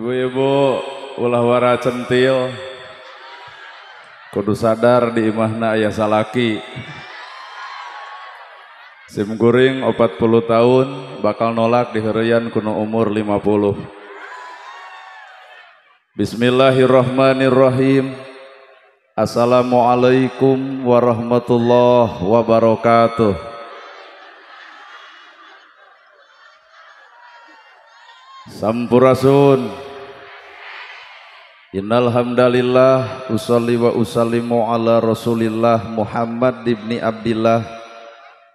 Ibu-ibu ulah wara centil kudu sadar di imahna aya salaki. Sim kuring 40 tahun bakal nolak diheureyan kuno umur 50. Bismillahirrahmanirrahim. Assalamualaikum warahmatullahi wabarakatuh. Sampurasun. Innal hamdalillah usolli wa usallimu ala Rasulillah Muhammad ibni Abdillah.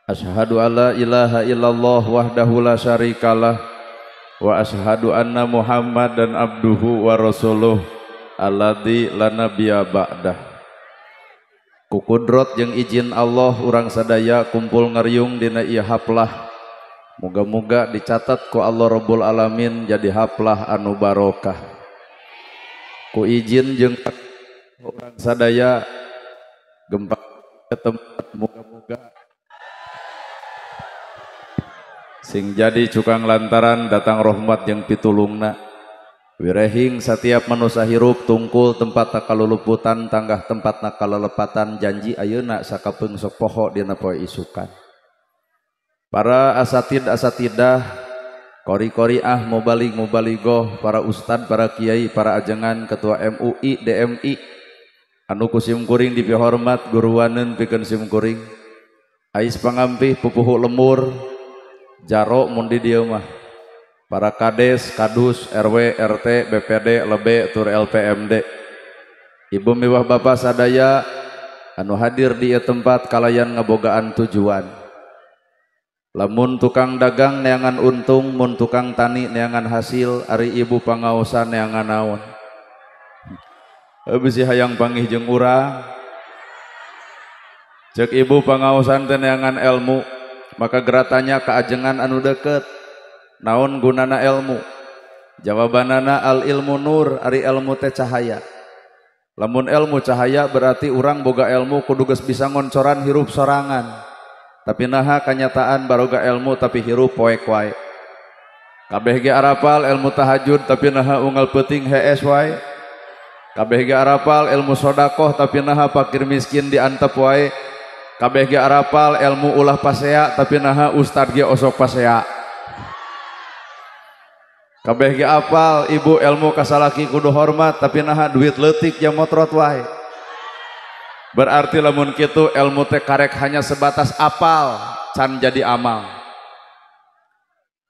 Asyhadu alla ilaha illallah wahdahu la syarikalah wa asyhadu anna Muhammadan abduhu wa rasuluh alladzi la nabiyya ba'dah. Ku kudrot jeung izin Allah urang sadaya kumpul ngariung dina ieu haplah. Moga-moga dicatat ku Allah Rabbul Alamin jadi haplah anu barokah. Ku izin jeung urang sadaya gempa ke tempat moga-moga sing jadi cukang lantaran datang rahmat jeung pitulungna. Wirehing setiap manusia hirup tungkul tempat takaluluputan tanggah tempat nakalelepatan janji ayeuna sakapeung sok poho dina poe isukan. Para asatid asatidah, kori-koriah, mubalig mubaligoh, para ustad, para kiai, para ajengan, ketua MUI, DMI, anu ku sim kuring dipihormat guruaneun pikeun sim kuring. Ais pangampih pupuhu lemur, jaro mun di dieu mah. Para kades, kadus, RW, RT, BPD, lebe, tur LPMD. Ibu miwah bapak sadaya anu hadir di ieu tempat kalayan ngabogaan tujuan. Lamun tukang dagang neangan untung, mun tukang tani neangan hasil, ari ibu pangaosan neangan naon. Bisi hayang pangih jeung urang. Cek ibu pangaosan teh neangan ilmu, maka geratanya kaajengan anu deket. Naon gunana ilmu? Jawabanana al ilmu nur, ari ilmu teh cahaya. Lamun ilmu cahaya berarti urang boga ilmu kudu geus bisa ngoncoran hirup sorangan. Tapi naha kanyataan baroga ilmu tapi hirup poek wae. Kabeh ge arapal ilmu tahajud tapi naha unggal peuting hees wae. Kabeh ge arapal ilmu sodakoh tapi naha fakir miskin diantep wae. Kabeh ge arapal ilmu ulah pasea tapi naha ustad ge osok pasea. Kabeh ge apal ibu ilmu kasalaki kudu hormat tapi naha duit leutik jam motrot wae. Berarti lamun kitu ilmu teh karek hanya sebatas apal can jadi amal.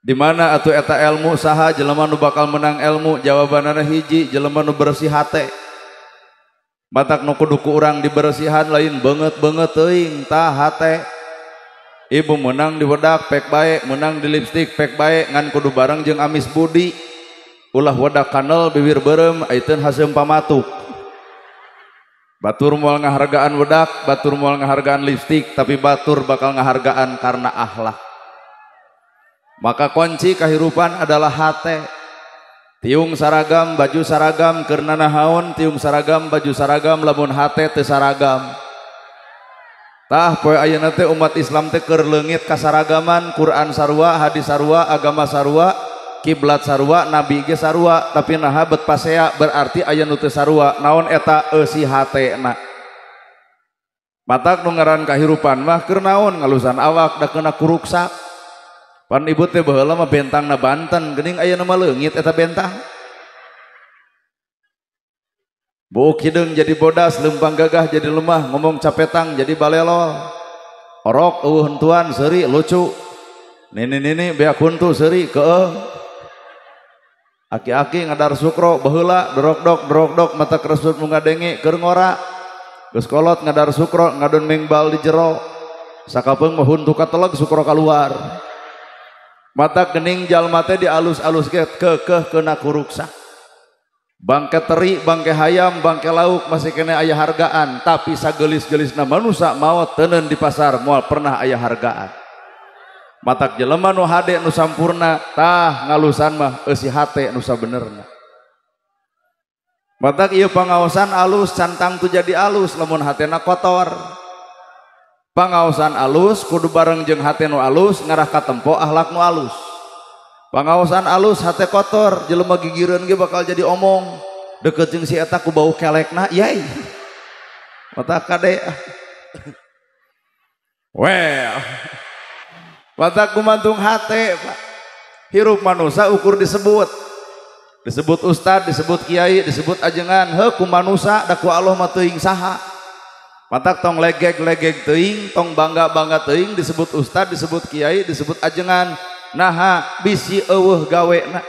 Di mana atuh eta ilmu saha jelema nu bakal menang ilmu? Jawabanana hiji, jelema nu bersih hate. Matak nu kudu ku urang dibersihan lain beungeut-beungeut teuing tah hate. Ibu menang di wedak pek bae, menang di lipstik pek bae, ngan kudu bareng jeung amis budi. Ulah wedak kanel bibir beureum aiteun haseum pamatuk. Batur moal ngahargaan wedak, batur moal ngahargaan lipstik, tapi batur bakal ngahargaan karena akhlak. Maka kunci kehidupan adalah hate. Tiung saragam, baju saragam, keur nanahaon, tiung saragam, baju saragam, lamun hate teu saragam. Tah poe ayeuna teh umat Islam teh keur leungit kasaragaman, Quran sarua, hadis sarua, agama sarua, kiblat sarua, nabi ge sarua, tapi naha bet pasea berarti aya nu teu sarua. Naon eta eusi hatena. Matak nu ngaran kahirupan mah keur naon ngalusan awak da keuna kuruksak. Pan ibu teh baheula mah bentangna Banten, geuning ayeuna mah leungit eta bentang. Buuk hideung jadi bodas, leumpang gagah jadi lemah, ngomong capetang jadi balelol. Orok eueuh hentuan seuri lucu. Nini-nini beak huntu seuri keung. Aki-aki ngadar sukro baheula dorok-dok dorok-dok mata keresut nu ngadenge keur ngora. Geus kolot ngadar sukro ngadon mengbal di jero. Sakapeung mah huntu kateleg sukro kaluar. Mata gening jalma teh dialus-alus ge keukeuh keuna kuruksak. Bangke teri, bangke hayam, bangke lauk masih kena aya hargaan, tapi sagelis-gelisna manusa maot teuneun di pasar moal pernah aya hargaan. Matak jelema nu hade nu sampurna tah ngalusan mah eusi hate nu sabenerna. Matak ieu pangaosan alus can tangtu jadi alus lamun hatena kotor. Pangaosan alus kudu bareng jeung hate nu alus ngarah katempo akhlak nu alus. Pangaosan alus hate kotor, jelema gigireun ge bakal jadi omong. Deket jeung si eta ku bau kelekna, yai. Mata kade. Well. Mata kumantung hate, Pak. Hirup manusia ukur disebut. Disebut ustad, disebut kiai, disebut ajengan, heuh ku manusa da ku Allah mah teuing saha. Matak tong legeg-legeg teuing, tong bangga-bangga teuing disebut ustad, disebut kiai, disebut ajengan. Naha bisi eueuh gawena.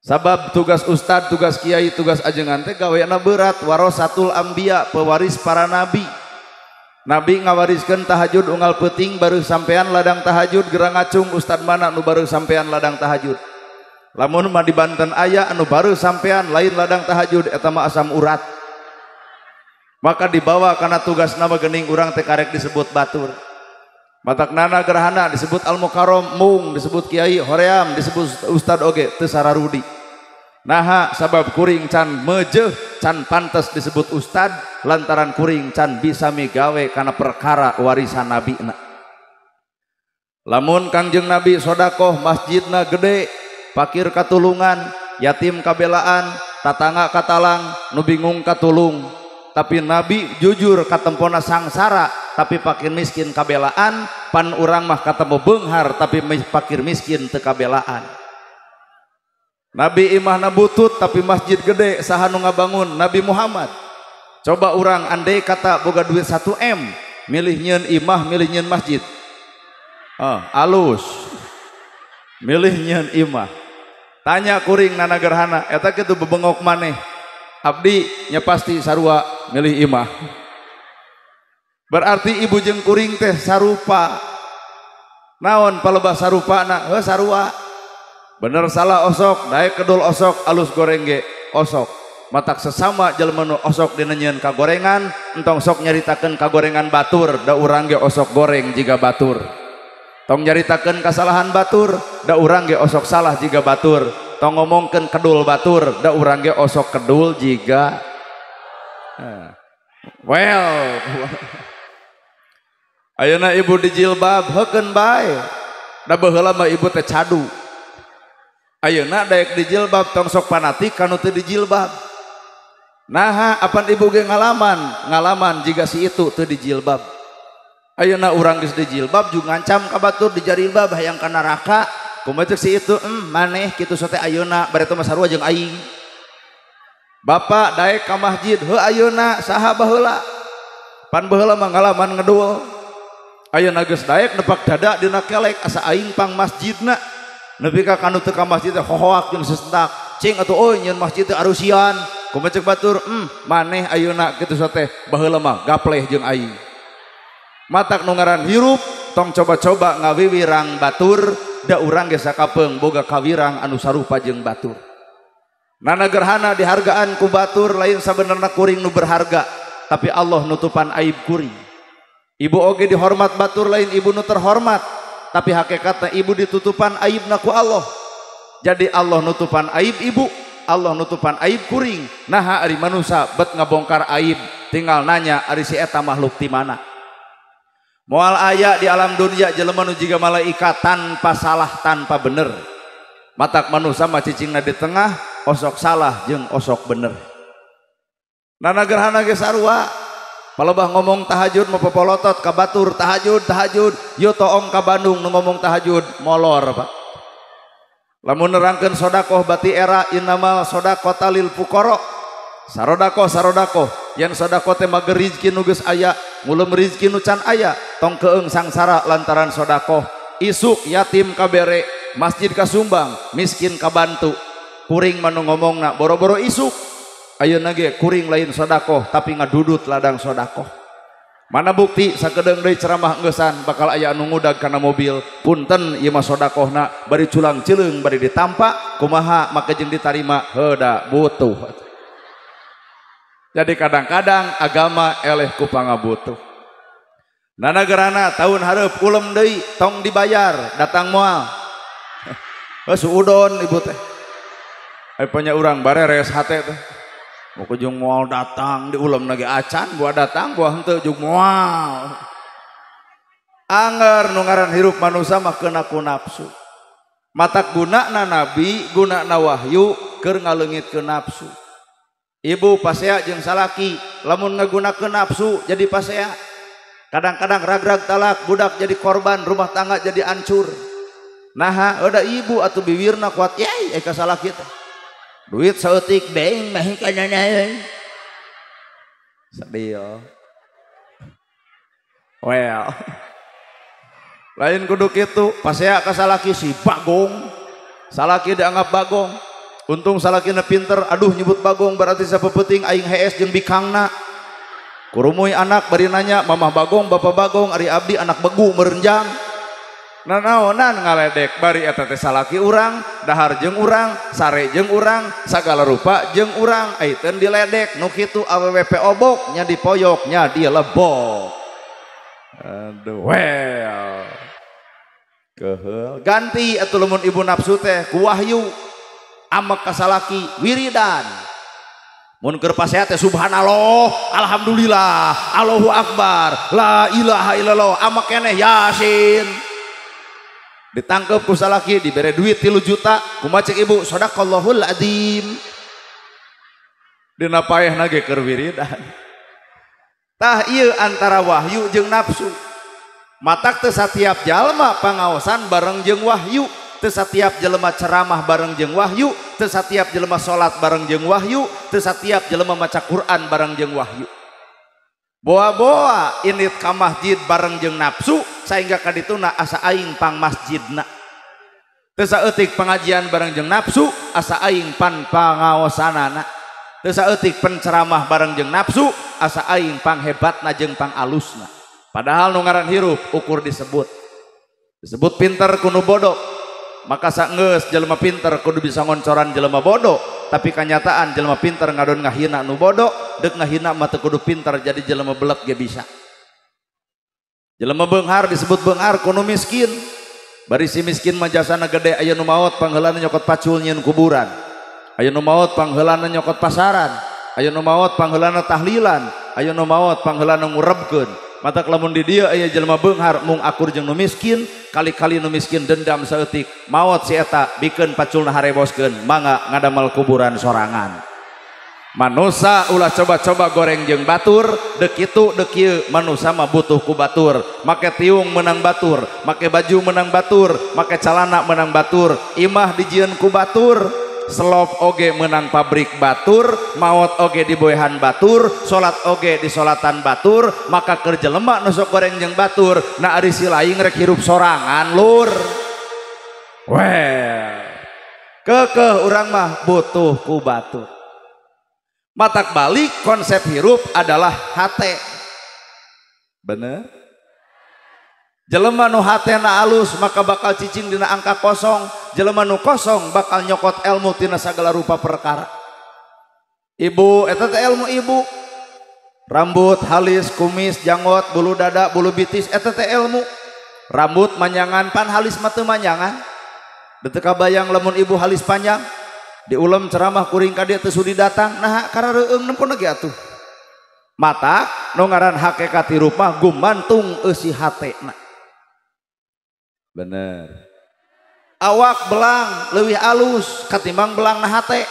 Sabab tugas ustad, tugas kiai, tugas ajengan teh gawena berat, warasatul anbiya, pewaris para nabi. Nabi ngawariskeun tahajud unggal peuting baru sampean ladang tahajud gerang ngacung ustad mana nu baru sampean ladang tahajud. Lamun mah di Banten aya anu baru sampean lain ladang tahajud eta mah asam urat. Maka dibawa karena tugas nama gening urang teh karek disebut batur. Matak nana gerhana disebut al mukarrom mung, disebut kiai hoream, disebut ustad oge teu sararudi. Naha sabab kuring can mejeuh can pantes disebut ustad lantaran kuring can bisa migawe kana perkara warisan nabi na. Lamun Kangjeng Nabi sodakoh masjidna gede, pakir katulungan, yatim kabelaan, tatangga katalang, nu bingung katulung. Tapi Nabi jujur katempona sangsara, tapi pakir miskin kabelaan, pan urang mah katemu beunghar tapi pakir miskin teu kabelaan. Nabi imahna butut tapi masjid gede, saha nu ngabangun? Nabi Muhammad. Coba urang andai kata boga duit 1 M, milih nyeun imah, milih nyeun masjid. Oh, alus. Milih nyeun imah. Tanya kuring nana gerhana, eta kitu bebengok maneh. Abdi nya pasti sarua milih imah. Berarti ibu jeung kuring teh sarupa. Naon palebah sarupana? Heuh sarua. Bener salah osok, daek kedul osok, alus goreng ge osok. Matak sesama jelema nu osok dina nyieun kagorengan, entong sok nyaritakeun kagorengan batur, da urang ge osok goreng jiga batur. Tong nyaritakeun kasalahan batur, da urang ge osok salah jiga batur. Tong ngomongkeun kedul batur, da urang ge osok kedul jiga. Well. Ayeuna ibu dijilbab heukeun bae. Da baheula mah ibu teh cadu. Ayeuna daek dijilbab tong sok fanatik kanu teu dijilbab. Naha apan ibu ge ngalaman, ngalaman jiga si itu teu dijilbab. Ayeuna urang geus dijilbab jeung ngancam ka batur dijarilbab hayang ka neraka. Kumaha ceuk si itu, maneh kitu sote ayeuna bari teh mah sarua jeung aing. Bapak daek ka masjid, heuh ayeuna saha baheula? Pan baheula mah ngalaman ngedul. Ayeuna geus daek nepak dada dina kelek asa aing pang masjidna. Nepi ka kanu teu ka masjid teh hohoak jeung sesentak. Cing atuh euy nyeun masjid teh arusian. Kumaha ceuk batur, maneh ayeuna kitu sote baheula mah gapleh jeung aing. Matak nu ngaran hirup tong coba-coba ngawiwirang batur, da urang ge sakapeung boga kawirang anu sarupa jeung batur. Nana gerhana dihargaan ku batur lain sabenerna kuring nu berharga, tapi Allah nutupan aib kuring. Ibu oge dihormat batur lain ibu nu terhormat, tapi hakikatna ibu ditutupan aibna ku Allah. Jadi Allah nutupan aib ibu, Allah nutupan aib kuring. Naha ari manusa bet ngabongkar aib, tinggal nanya ari si eta makhluk ti mana. Moal aya di alam dunia jelema nu jiga malaikat tanpa salah tanpa bener. Matak manusa mah cicingna di tengah, osok salah jeung osok bener. Nana gerhana ge sarua. Palebah ngomong tahajud mah popolotot ka batur tahajud tahajud, yo toong ka Bandung nu ngomong tahajud molor Pak. Lamun nerangkeun sodakoh bati era innamal sodaqota lil fuqara. Sarodakoh sarodakoh, yen sodakoh teh mager rizki nu geus aya, ngulem rizki nu can aya, tong keung sangsara lantaran sodakoh. Isuk yatim kabere, masjid kasumbang, miskin kabantu. Kuring mah nu ngomongna boro-boro isuk. Ayeuna ge kuring lain sodakoh tapi ngadudut ladang sodakoh. Mana bukti sakedeung deui ceramah engeusan bakal aya anu ngudag kana mobil. Punten ieu mah sodakohna bari culang cileung bari ditampa, kumaha make jeung ditarima heuda butuh. Jadi kadang-kadang agama eleh ku pangabutuh. Nana gerana tahun hareup ulem deui tong dibayar datang moal. Heuh suudon ibu teh. Aya punya urang bareres hate teh. Mau jeung moal datang di ulem lagi acan buah datang buah henteu jeung moal. Anger nu ngaran hirup manusia mah keuna ku nafsu. Matak gunana nabi, gunana wahyu keur ngaleungitkeun nafsu. Ibu pasea jeung salaki, lamun ngagunakeun nafsu jadi pasea. Kadang-kadang rag-rag talak, budak jadi korban, rumah tangga jadi hancur. Naha, udah ibu atau biwirna kuat, yai, ka salaki teh. Duit saeutik beng mah kana. Sedih. Well. Lain kudu kitu, pasea ka salaki si bagong. Salaki dianggap bagong. Untung salakina pinter, aduh nyebut bagong berarti sapeupeting aing hees jeung bikangna. Kurumuy anak bari nanya, mamah bagong, bapak bagong, ari abdi anak begu merenjang. Nanaonan ngaledek bari eta teh salaki urang, dahar jeung urang, sare jeung urang, sagala rupa jeung urang, aiteun diledek nu kitu awewe obok nya dipoyok nya dilebok. Aduh, well. Keheul ganti atuh lamun ibu nafsu teh ku wahyu amek ka salaki wiridan. Mun keur pasea teh subhanallah, alhamdulillah, Allahu akbar, la ilaha illallah, amek keneh yasin. Ditangkep ku salaki dibere duit 3 juta, kumaha cek ibu sadaqallahul adzim. Dina paehna ge keur wiridan. Tah ieu antara wahyu jeung nafsu. Matak teu satiap jalma pangaosan bareng jeung wahyu, teu satiap jelema ceramah bareng jeung wahyu, teu satiap jelema salat bareng jeung wahyu, teu satiap jelema maca Quran bareng jeung wahyu. Boa-boa init ka masjid bareng jeung nafsu sehingga kadituna asa aing pang masjidna. Teu saeutik pengajian bareng jeung nafsu asa aing pan pangaosanana. Teu saeutik penceramah bareng jeung nafsu asa aing pang hebatna jeung pang alusna. Padahal nu ngaran hirup ukur disebut. Disebut pinter ku nu bodoh. Maka saenggeus jelema pinter kudu bisa ngoncoran jelema bodoh, tapi kanyataan jelema pinter ngadon ngahina nu bodoh, deuk ngahina mah teu kudu pinter jadi jelema belet ge bisa. Jelema beunghar disebut beunghar ku nu miskin. Bari si miskin mah jasana gede, aya nu maot pangheulana nyokot pacul nyieun kuburan. Aya nu maot pangheulana nyokot pasaran, aya nu maot pangheulana tahlilan, aya nu maot pangheulana ngurebkeun. Matak lamun di dieu aya jelema beunghar mung akur jeung nu miskin, kali-kali nu miskin dendam saeutik, maot si eta bikeun paculna hareboskeun, mangga ngadamal kuburan sorangan. Manusa ulah coba-coba goreng jeung batur, deuk kitu deuk ieu manusa mah butuh ku batur. Make tiung menang batur, make baju menang batur, make calana menang batur, imah dijieun ku batur. Selop oge menang pabrik batur, maot oge diboehan batur, salat oge disolatan batur, maka keur jelema nu sok goreng jeung batur, na ari si laing rek hirup sorangan lur. Well, kekeh urang mah butuh ku batur. Matak balik konsep hirup adalah hate. Bener? Jelema nu hatena alus maka bakal cicing dina angka kosong, jelema nu kosong bakal nyokot ilmu tina sagala rupa perkara. Ibu eta teh ilmu ibu. Rambut halis, kumis, janggot, bulu dada, bulu bitis eta teh ilmu. Rambut manjangan pan halis mah teu manjangan. Teu kabayang lamun ibu halis panjang, diulem ceramah kuring ka dieu teu sudi datang, naha karareueung nempona ge atuh. Matak nu ngaran hakikat hirup mah gumantung eusi hatena. Bener. Awak belang leuwih alus katimbang belang na hate.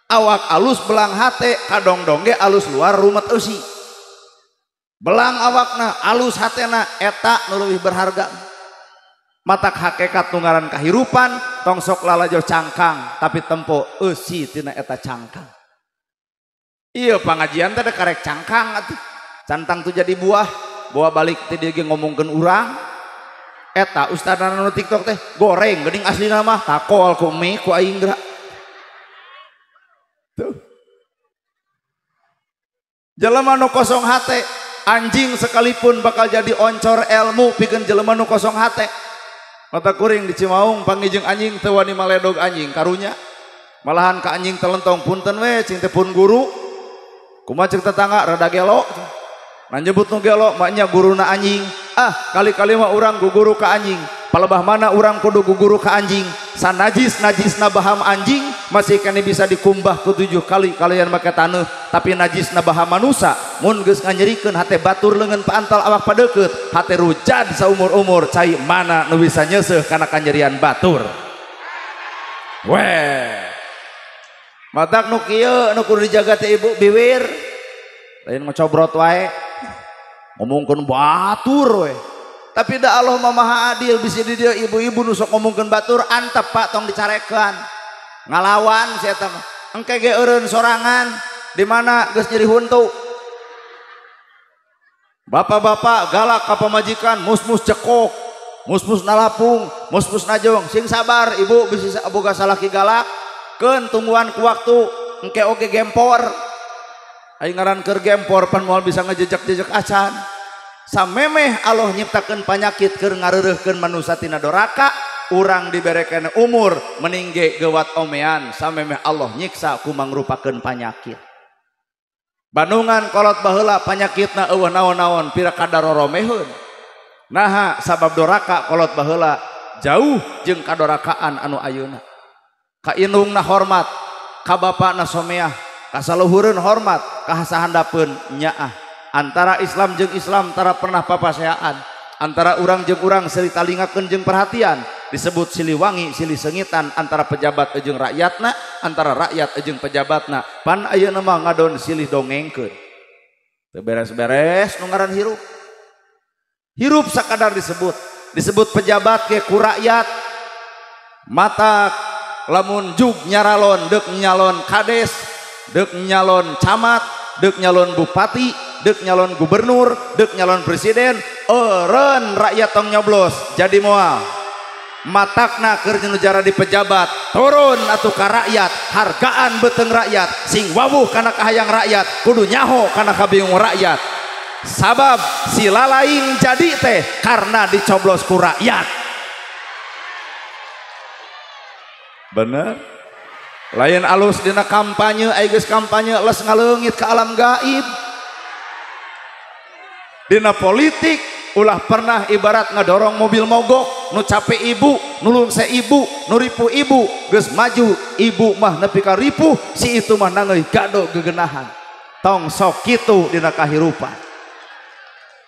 Awak alus belang hate kadongdong ge alus luar rumet eusi. Belang awakna alus hatena eta nu leuwih berharga. Matak hakikat nu ngaran kahirupan tong sok lalajo cangkang tapi tempo eusi tina eta cangkang. Iya pangajian teh karek cangkang atuh. Cantang tuh jadi buah, bawa balik teh dia ge ngomongkeun urang. Eta ustadana nu TikTok teh goreng geuning aslina mah takol ku mie ku aing geura. Tuh. Jelema nu kosong hate, anjing sekalipun bakal jadi oncor ilmu pikeun jelema nu kosong hate. Mata kuring di Cimaung pangijeng anjing teu wani maledog anjing karunya. Malahan ka anjing telentong punten we cing teh pun guru. Kumaha ceuk tetangga rada gelo. Nah nyebut nu gelo maknya guruna anjing. Ah kali-kali mah urang guguru ka anjing. Palebah mana urang kudu guguru ka anjing. Sanajis najisna baham anjing, masih kene bisa dikumbah ku 7 kali kalian make taneuh tapi najisna baha manusa mun geus nganyerikeun hate batur leungeun paantal awak padeukeut hate rujad saumur-umur cai mana nu bisa nyeuseuh kana kanyerian batur weh matak nu kieu nu kudu dijaga teh ibu biwir lain ngocobrot wae ngomongkeun batur we. Tapi da Allah mah maha adil bisi di dieu ibu-ibu nu sok ngomongkeun batur antep Pak tong dicarekan ngalawan si eta mah engke ge eureun sorangan di mana geus nyeri huntu. Bapak-bapak galak ka pamajikan mus-mus cekok mus-mus nalapung mus-mus najong sing sabar ibu bisi boga salaki galak keun tungguan ku waktu engke oge gempor aing ngaran keur gempor pan moal bisa ngejejek-jejek acan. Samemeh Allah nyiptakeun panyakit keur ngareureuhkeun manusa tina doraka urang diberekeun umur meningge gewat omean samemeh Allah nyiksa ku mangrupakeun panyakit. Bandungan kolot baheula panyakitna eueuh naon-naon pira kadaroromeheun. Naha sabab doraka kolot baheula jauh jeung kadorakaan anu ayeuna. Ka indungna hormat, ka bapana someah, ka saluhureun hormat, ka sahandapeun nyaah. Antara Islam jeung Islam tara pernah papaseaan, antara urang jeung urang silih talingakeun jeung perhatian, disebut Siliwangi silih sengitan antara pejabat jeung rakyatna, antara rakyat jeung pejabatna. Pan ayeuna mah ngadon silih dongengkeun. Teu beres-beres nu ngaran hirup. Hirup sakadar disebut, disebut pejabat ge ku rakyat. Mata lamun jug nyaralon deuk nyalon kades, deuk nyalon camat, deuk nyalon bupati, dek nyalon gubernur, dek nyalon presiden, eureun rakyat tong nyoblos jadi moal. Matakna keur nu di pejabat, turun atuh ka rakyat, hargaan beuteung rakyat, sing wawuh kana kahayang rakyat, kudu nyaho kana kabingung rakyat. Sabab si lalaing jadi teh karena dicoblos ku rakyat. Bener? Lain alus dina kampanye, ai geus kampanye les ngaleungit ka alam gaib. Dina politik ulah pernah ibarat ngedorong mobil mogok nu capek ibu, nu lungse ibu, nu ripuh ibu, geus maju ibu mah nepi ka ripuh, si itu mah nangeuy gado gegenahan. Tong sok kitu dina kahirupan.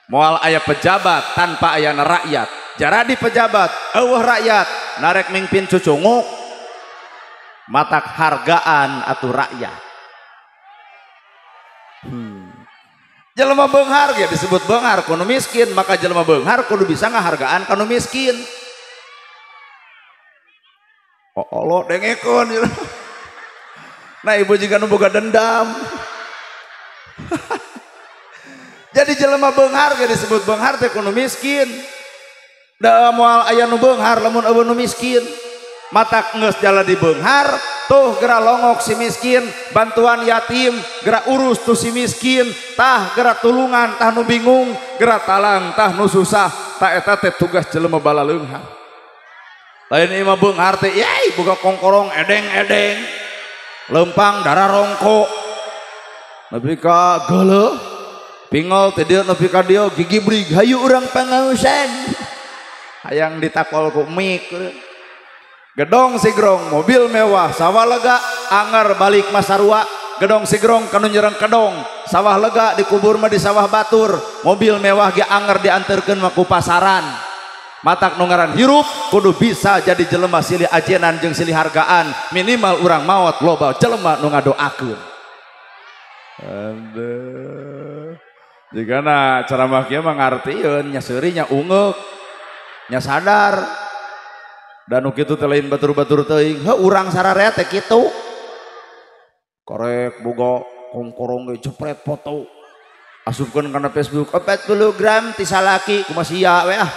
Moal aya pejabat tanpa ayana rakyat. Jaradi pejabat eueuh rakyat narek mingpin cucunguk matak hargaan atuh rakyat. Jelema beunghar ge disebut beunghar kudu miskin, maka jelema beunghar kudu bisa ngahargaan kanu miskin. Oh Allah dengekeun. Nah ibu juga nu boga dendam. Jadi jelema beunghar ge disebut beunghar teh kudu miskin. Da moal aya nu beunghar lamun eueuh nu miskin. Matak geus jalan di beunghar tuh geura longok si miskin, bantuan yatim geura urus tuh si miskin, tah geura tulungan tah nu bingung, geura talang tah nu susah, tah eta teh tugas jelema balaleunghar. Lain ieu mah beunghar teh yai boga kongkorong edeng-edeng, lempang darah rongko, nepi ka geuleuh, pingol teh dieu nepi ka dieu gigi brig hayu urang pangausan. Hayang ditakol ku mik. Gedong sigrong mobil mewah sawah lega anger balik masarua. Gedong sigrong kanu nyereng kedong sawah lega dikubur mah di sawah batur, mobil mewah ge anger dianterkeun mah ku pasaran. Matak nu ngaran hirup kudu bisa jadi jelema silih ajenan jeung silih hargaan, minimal urang maot loba jelema nu ngadoakeun. Aduh, jigana ceramah kieu mah ngartieun nya seuri nya ungeuk nya sadar. Dan nu kitu teh lain batur-batur teuing, heuh urang sararea teh kitu. Korek boga kongkorong ge jepret foto. Asupkeun kana Facebook 40 gram ti salaki kumaha sia we ah.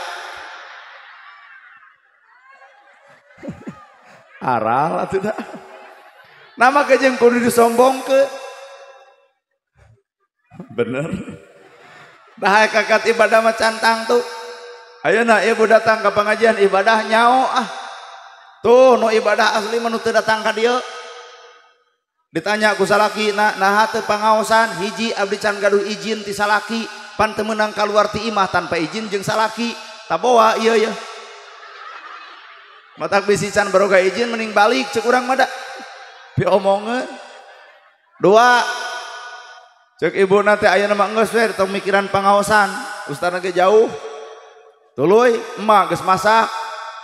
Aral atuh da. Nama ge jeung kudu disombongkeun. Bener. Dah kakat ibadah mah cantang tuh. Ayeuna ibu datang ke pengajian ibadah nyao ah. Tuh nu ibadah asli mah nu teu datang ka dieu. Ditanya ku salaki, naha teu pangaosan, hiji abdi can gaduh izin ti salaki, pan teu meunang kaluar ti imah tanpa izin jeung salaki. Taboa ieu ye. Matak bisi can baroga izin mending balik cek urang mah da. Piomongeun. Dua. Cek ibu nanti ayeuna mah geus we tong mikiran pangaosan. Ustadna ge jauh. Tuluy emak geus masak,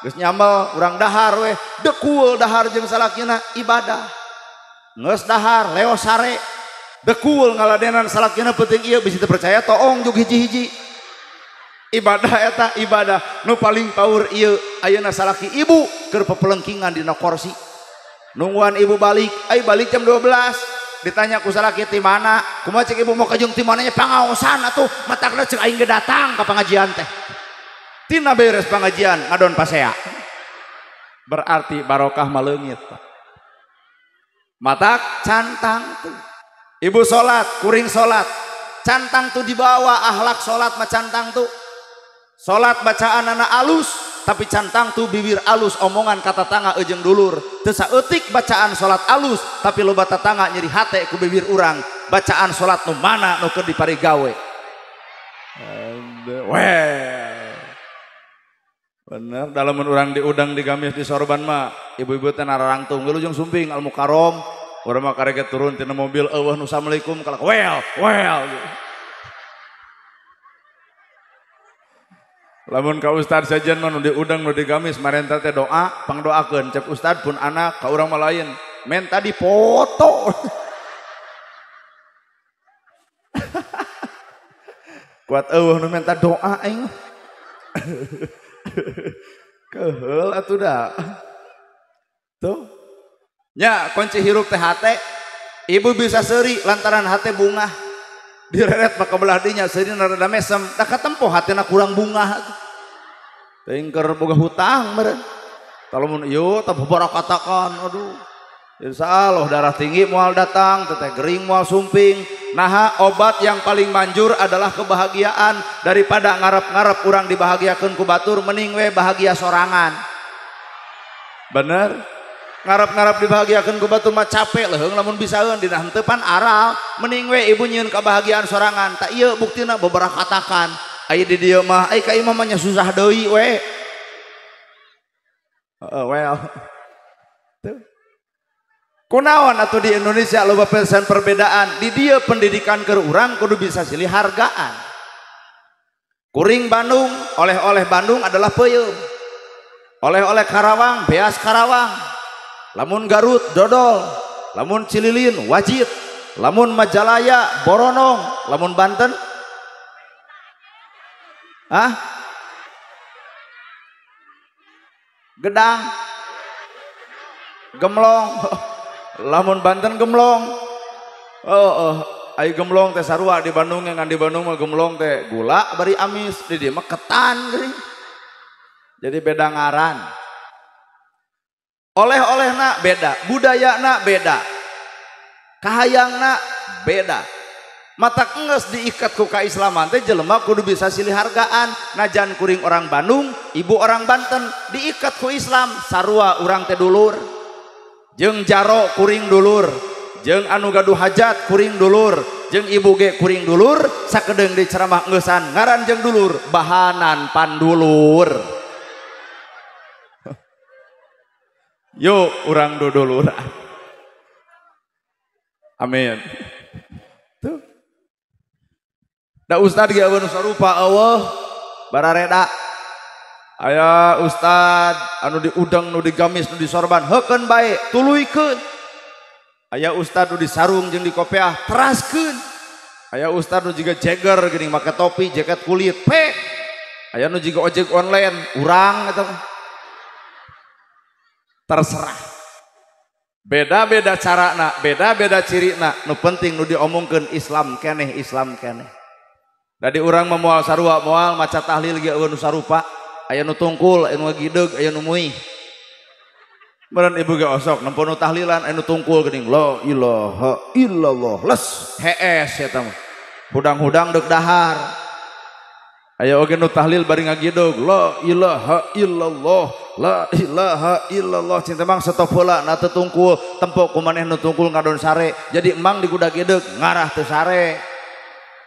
geus nyambel urang dahar we. Dekul dahar jeung salakina ibadah. Geus dahar leo sare. Dekul ngaladenan salakina penting ieu bisi teu percaya toong jug hiji-hiji. Ibadah eta ibadah nu paling paur ieu ayeuna salaki ibu keur pepelengkingan dina kursi. Nungguan ibu balik, ai balik jam 12. Ditanya ku salaki ti mana? Kumaha cek ibu mau kajung ti mananya pangaosan atuh matakna cek aing ge datang ka pengajian teh. Tina beres pengajian ngadon pasea. Berarti barokah maleungit. Matak cantang tuh. Ibu salat, kuring salat. Cantang tuh dibawa akhlak salat mah cantang tuh. Salat bacaan anak alus, tapi cantang tuh bibir alus omongan kata tangga ejeng dulur. Teu saeutik bacaan salat alus, tapi loba tatangga nyeri hate ku bibir urang. Bacaan salat nu mana nu keur diparigawe. Weh. Bener, dalamun urang diudang digamis di sorban mah, ibu-ibu teh nararangtung wilujeng sumping al mukarrom. Urang mah karege turun tina mobil eueuh nu assalamualaikum kalak well, well. Lamun ka ustad sejen mah nu diudang nu digamis marenta teh doa pangdoakeun cek ustad pun anak ka urang mah lain menta dipoto. Kuat eueuh nu menta doa aing. Keheul atuh da. Tuh. Nya kunci hirup teh hate. Ibu bisa seuri lantaran hate bungah. Direret maka belah dinya seuri rada mesem, da katempo hatena kurang bungah. Teuing keur boga hutang meureun. Talamun ieu teh barakatakan aduh. Insyaallah darah tinggi moal datang, teteh gering moal sumping. Naha obat yang paling manjur adalah kebahagiaan daripada ngarep-ngarep urang dibahagiakeun ku batur mending we bahagia sorangan. Bener? Ngarep-ngarep dibahagiakeun ku batur mah capek leuheung lamun bisaeun dina henteu pan aral mending we ibu nyieun kebahagiaan sorangan. Tak ieu buktina beberakatakan. Aya di dieu mah ai ka imah mah nya susah deui we. Heeh well. Tuh. Kunaon atuh di Indonesia loba pisan perbedaan. Di dieu pendidikan keur urang kudu bisa silih hargaan. Kuring Bandung, oleh-oleh Bandung adalah peuyeum. Oleh-oleh Karawang, beas Karawang. Lamun Garut dodol, lamun Cililin wajit, lamun Majalaya boronong, lamun Banten hah? Gedang, gemlong. Lamun Banten gemlong. Oh, oh. Ai gemlong teh sarua di Bandung ngan di Bandung mah gemlong teh gula bari amis, di dieu mah ketan geuning. Jadi beda ngaran. Oleh-olehna beda, budayana beda, kahayangna beda. Matak enggeus diikat ku kaislaman teh jelema kudu bisa silih hargaan. Najan kuring orang Bandung, ibu orang Banten diikat ku Islam sarua urang teh dulur. Jeung jaro kuring dulur, jeung anu gaduh hajat kuring dulur, jeung ibu ge kuring dulur, sakedeung di ceramah engeusan ngaran jeung dulur, bahanan pandulur. Yuk urang duduluran. Amin. Tuh. Da ustad ge eueuh nu sarupa eueuh barareda. Aya ustad anu diudang nu digamis nu disorban heukeun bae tuluykeun. Aya ustad nu disarung jeung dikopeah teraskeun. Aya ustad nu jiga jeger geuning make topi jaket kulit pe. Aya nu jiga ojek online urang eta mah. Terserah. Beda-beda carana, beda-beda cirina, nu penting nu diomongkeun Islam keneh, Islam keneh. Dari urang mah moal sarua moal maca tahlil ge eueuh nu sarupa, aya nu tungkul, aya nu ngagideug, aya nu muih. Meureun ibu ge osok nempo nu tahlilan aya nu tungkul geuning la ilaha illallah les hees eta mah. Hudang-hudang deuk dahar. Aya oge nu tahlil bari ngagideug la ilaha illallah la ilaha illallah cinta mang stop heula na teu tungkul tempo ku maneh nu tungkul ngadon sare jadi emang digudag-gideg ngarah teu sare.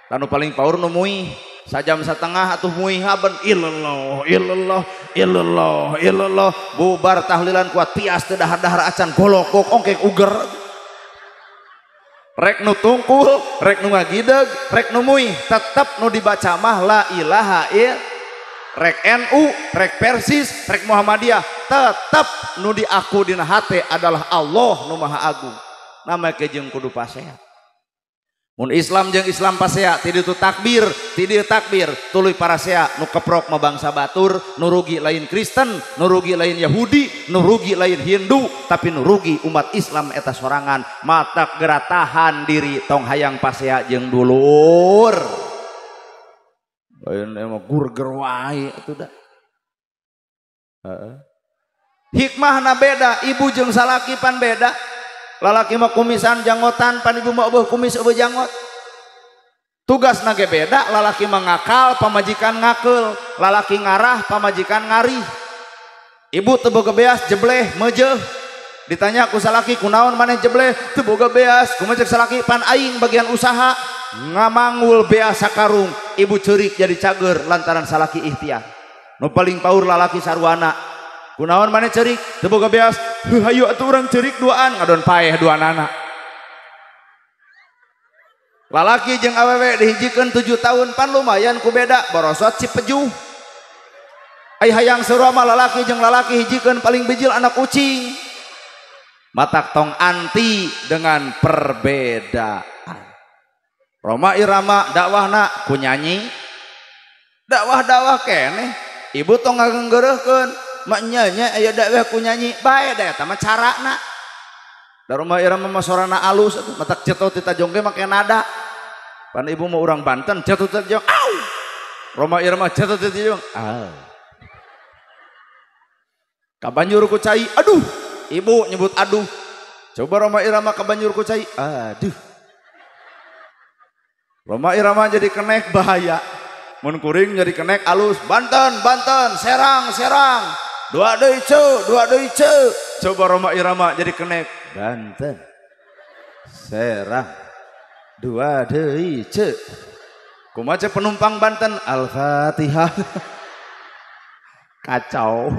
Tanu paling paur nu muih Sajam setengah atuh muihaben illallah illallah illallah illallah bubar tahlilan kuat tias teu dahar-dahar acan golokok ongkek uger. Rek nu tungkul, rek nu ngagideg, rek nu muih, tetep nu dibaca mah la ilaha il. Rek NU, rek Persis, rek Muhammadiyah, tetep nu diaku dina hate adalah Allah nu Maha Agung. Nama ke jeung kudu pasea. Mun Islam jeung Islam pasea, ti ditu takbir, ti dieu takbir, tuluy parasea nu keprok mah bangsa batur, nu rugi lain Kristen, nu rugi lain Yahudi, nu rugi lain Hindu, tapi nu rugi umat Islam eta sorangan. Matak geratahan diri tong hayang pasea jeung dulur. Lain emang gurger wae atuh da. Heeh. Hikmahna beda, ibu jeung salaki pan beda. Lalaki mah kumisan janggotan, pan ibu mah eueuh kumis eueuh janggot. Tugasna ge beda, lalaki mah ngakal, pamajikan ngakeul, lalaki ngarah, pamajikan ngarih. Ibu teu boga beas jebleh meujeuh. Ditanya ku salaki kunaon maneh jebleh, teu boga beas, kumaha cek salaki pan aing bagian usaha ngamanggul beas sakarung. Ibu ceurik jadi cager lantaran salaki ikhtiar. Nu paling paur lalaki sarwana. Kunaon maneh ceurik, teu boga beas, heuh hayu atuh urang ceurik duaan ngadon paeh duanana. Lalaki jeung awewe dihijikeun 7 tahun pan lumayan ku beda borosot cipejuh. Ai hayang sarua mah lalaki jeung lalaki hijikeun paling bijil anak kucing. Matak tong anti dengan perbedaan. Rhoma Irama dakwahna ku nyanyi. Dakwah-dakwah keneh ibu tong ngagenggereuhkeun. Maknya nya aya dakwah ku nyanyi bae da eta mah carana. Da Rhoma Irama mah sorana alus atuh matak cetot ti tajong ge make nada. Pan ibu mah urang Banten cetot ti tajong au. Rhoma Irama cetot ti tajong au. Kabanjur ku cai aduh. Ibu nyebut aduh. Coba Rhoma Irama kabanjur ku cai aduh. Rhoma Irama jadi kenek bahaya. Mun kuring jadi kenek alus Banten Banten Serang Serang. Dua deui ceu, dua deui ceu. Coba Rhoma Irama jadi kenek Banten Serang dua deui ceu. Kumaha cek penumpang Banten Al-Fatihah. Kacau.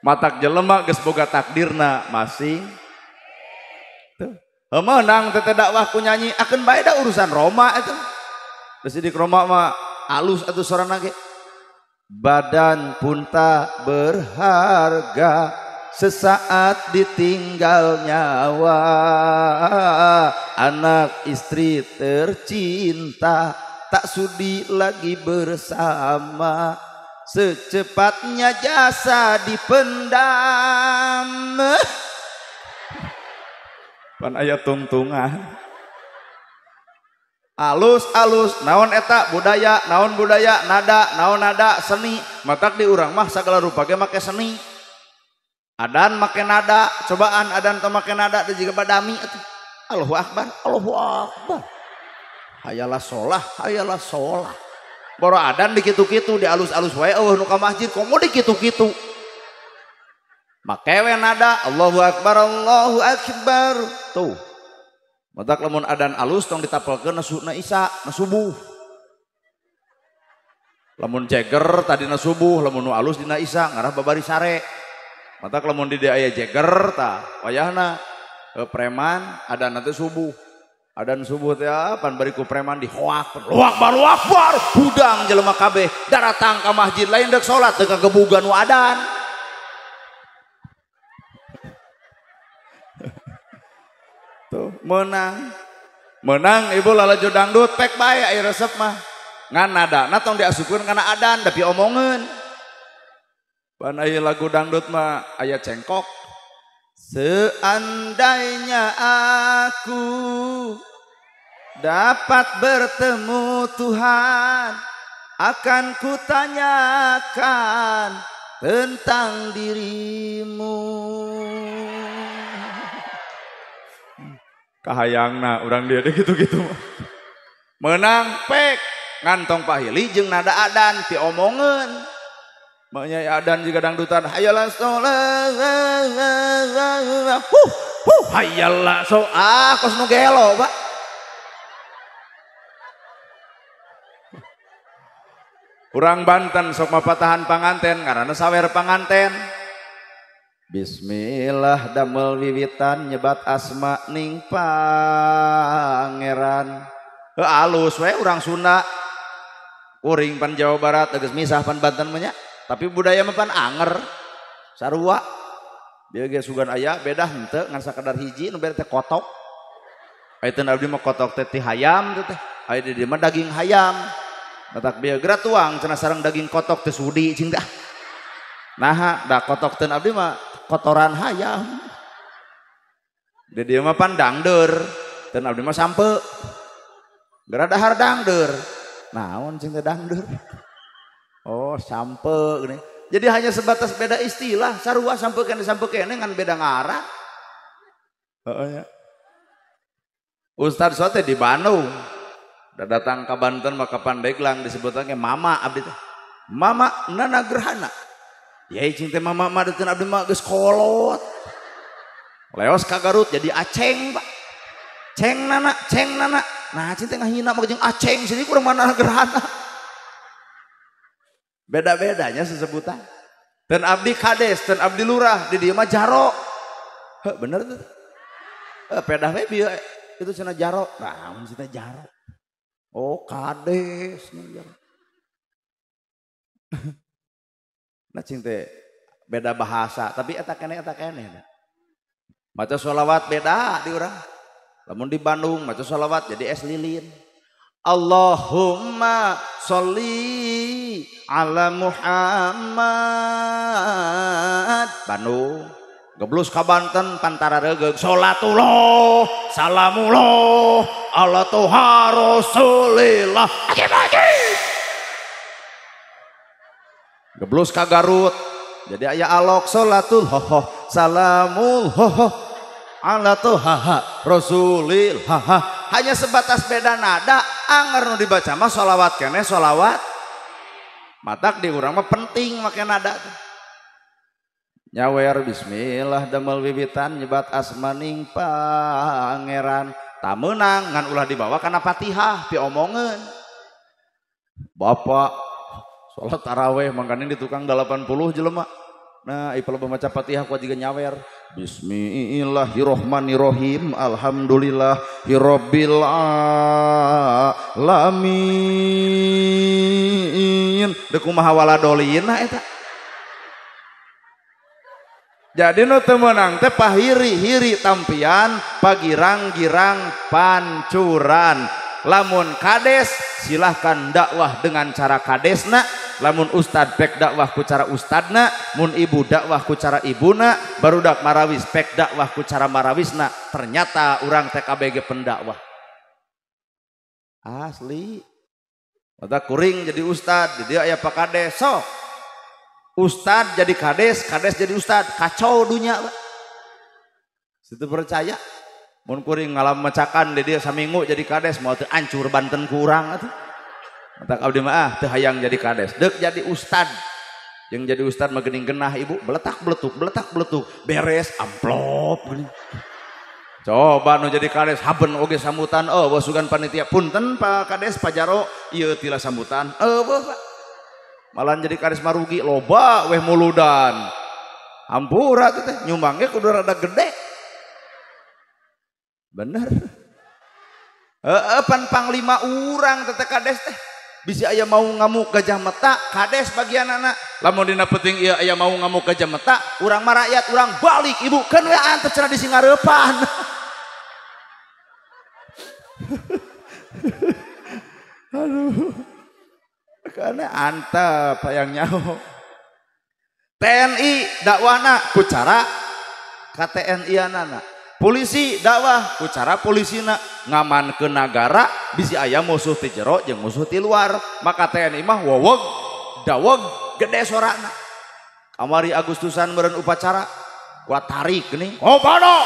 Matak jelema geus boga takdirna masing. Tuh. Meunang teh dakwah ku nyanyi akeun bae da urusan Rhoma eta. Geus sidik Rhoma mah alus atuh sorana ge. Badan pun tak berharga sesaat ditinggal nyawa, anak istri tercinta tak sudi lagi bersama, secepatnya jasa dipendam. Pan aya tungtungan. Alus-alus naon eta budaya, naon budaya, nada, naon nada, seni. Matak di urang mah sagala rupa ge make seni. Adan make nada, cobaan adan teu make nada teh jiga badami atuh. Allahu akbar, Allahu akbar. Hayalah sholah, hayalah sholah. Boro adan dikitu-kitu, di alus-alus wae eueuh nu ka masjid komo dikitu-kitu. Make we nada Allahu akbar, Allahu akbar. Tuh. Matak lamun adan alus tong ditapelkeun na isya, na subuh. Lamun jeger tadi na subuh, lamun nu alus dina isya ngarah babari sare. Matak lamun di dieu aya jeger tah wayahna preman adan teh subuh. Adan subuh teh pan bari ku preman dihoak, Allahu akbar, Allahu akbar, hudang jelema kabeh daratang ka masjid lain deuk salat teu kagebugan nu adan. Tuh menang menang ibu lalajo dangdut pek bae aya resep mah ngan nadana tong diasupkeun kana adan tapi omongeun. Pan aya lagu dangdut mah aya cengkok. Seandainya aku dapat bertemu Tuhan, akan kutanyakan tentang dirimu. Kahayangna urang dia gitu-gitu mah. Menang pek ngantong pahili jeung nada adan piomongeun. Maknya adan juga dangdutan hayalah sholat huh huh hayalah so ah kos nu gelo Pak. Urang Banten sok mapatahan panganten ngaranna sawer panganten. Bismillah damel wiwitan nyebat asma ning pangeran. Heuh alus we urang Sunda. Kuring pan Jawa Barat geus misah pan Banten mah nya, tapi budaya mah pan anger. Sarua. Bieu ge sugan aya beda henteu ngan sakadar hiji nu bere teh kotok. Aya teh abdi mah kotok teh ti hayam teh teh. Aya di dieu mah daging hayam. Matak bieu geura tuang cenah sareng daging kotok teh sudi cing teh. Naha da kotok teh abdi mah kotoran hayam. Di dieu mah pan dangdeur, teu abdi mah sampe. Geura dahar dangdeur. Naon cing teh dangdeur? Oh, sampe geuning. Jadi hanya sebatas beda istilah, sarua sampe kene ngan beda ngarah. Heeh nya. Ustad sote di Bandung. Da datang ka Banten maka Pandeglang disebutna ge mama abdi teh. Mama Nana Gerhana. Yai cing teh mama mah teu abdi mah geus kolot. Leos ka Garut jadi Aceng, Pak. Ceng Nana, Ceng Nana. Nah, cing teh ngahina mah jeung Aceng sini kurang mana Gerhana. Beda-bedanya sesebutan. Dan abdi kades, dan abdi lurah, di dieu mah jaro. Heuh, bener tuh. Pedah we bieu itu cenah jaro. Nah, mun cenah jaro. Oh, kades jaro. Nah cing teh beda bahasa, tapi eta keneh Maca sholawat beda di urang. Lamun di Bandung maca sholawat jadi es lilin. Allahumma sholli ala Muhammad. Bandung geblus ka Banten pantara regeug sholatullah salamullah ala tuha rasulillah. Geblus ka Garut jadi aya alok sholatul hoho salamul hoho ala tuha rasulil haha. Hanya sebatas beda nada, anger nu dibaca mah sholawat keneh sholawat. Matak di urang mah penting make nada teh. Nyawer bismillah damel wiwitan nyebat asmaning pangeran. Tamenang ngan ulah dibawa kana Fatihah piomongeun. Bapak sholat taraweh mangkaning di tukang 80 jelema. Nah, ipel maca Fatihah kuat juga nyawer. Bismillahirrohmanirrohim. Alhamdulillahirabbil alamin. Deuk kumaha waladolina eta. Jadi nu teu meunang teh pahiri-hiri tampian, pagirang-girang pancuran. Lamun kades silahkan dakwah dengan cara kadesna, lamun ustad pek dakwah ku cara ustadna, mun ibu dakwah ku cara ibuna, barudak marawis pek dakwah ku cara marawisna. Ternyata urang TKBG pendakwah asli. Mata kuring jadi ustad, jadi aya pak kades sok. Ustad jadi kades, kades jadi ustad, kacau dunia Pak. Situ percaya. Mun kuring ngalam mecakan di dia saminggu jadi kades mau teu ancur Banten kurang atuh. Matak abdi mah ah teu hayang jadi kades, deuk jadi ustad. Jeung jadi ustad mah geuning genah ibu, beletak beletuk, beletak beletuk, beres amplop geuning. Coba nu jadi kades haben oge sambutan, oh sugan panitia punten Pak Kades Pak Jaro, ieu tila sambutan, eueuh Pak. Malah jadi kades marugi loba weh muludan. Hampura teh nyumbangnya kudu rada gede. Bener. Heeh pan panglima urang teh kades teh. Bisi aya mau ngamuk gajah meta, kades bagian anak. Lamun dina penting ieu aya mau ngamuk gajah meta, urang mah rakyat urang balik ibu keun we antep cenah di singareupan. Aduh. Karena antep hayang nyaho. TNI dakwahna ku cara KTNI-anana. Polisi dakwah ku cara polisina ngamankeun nagara bisi aya musuh ti jero jeung musuh ti luar. Maka TNI mah wowog daweg gede sorana. Kamari Agustusan meureun upacara kuat tarik geuning. Komando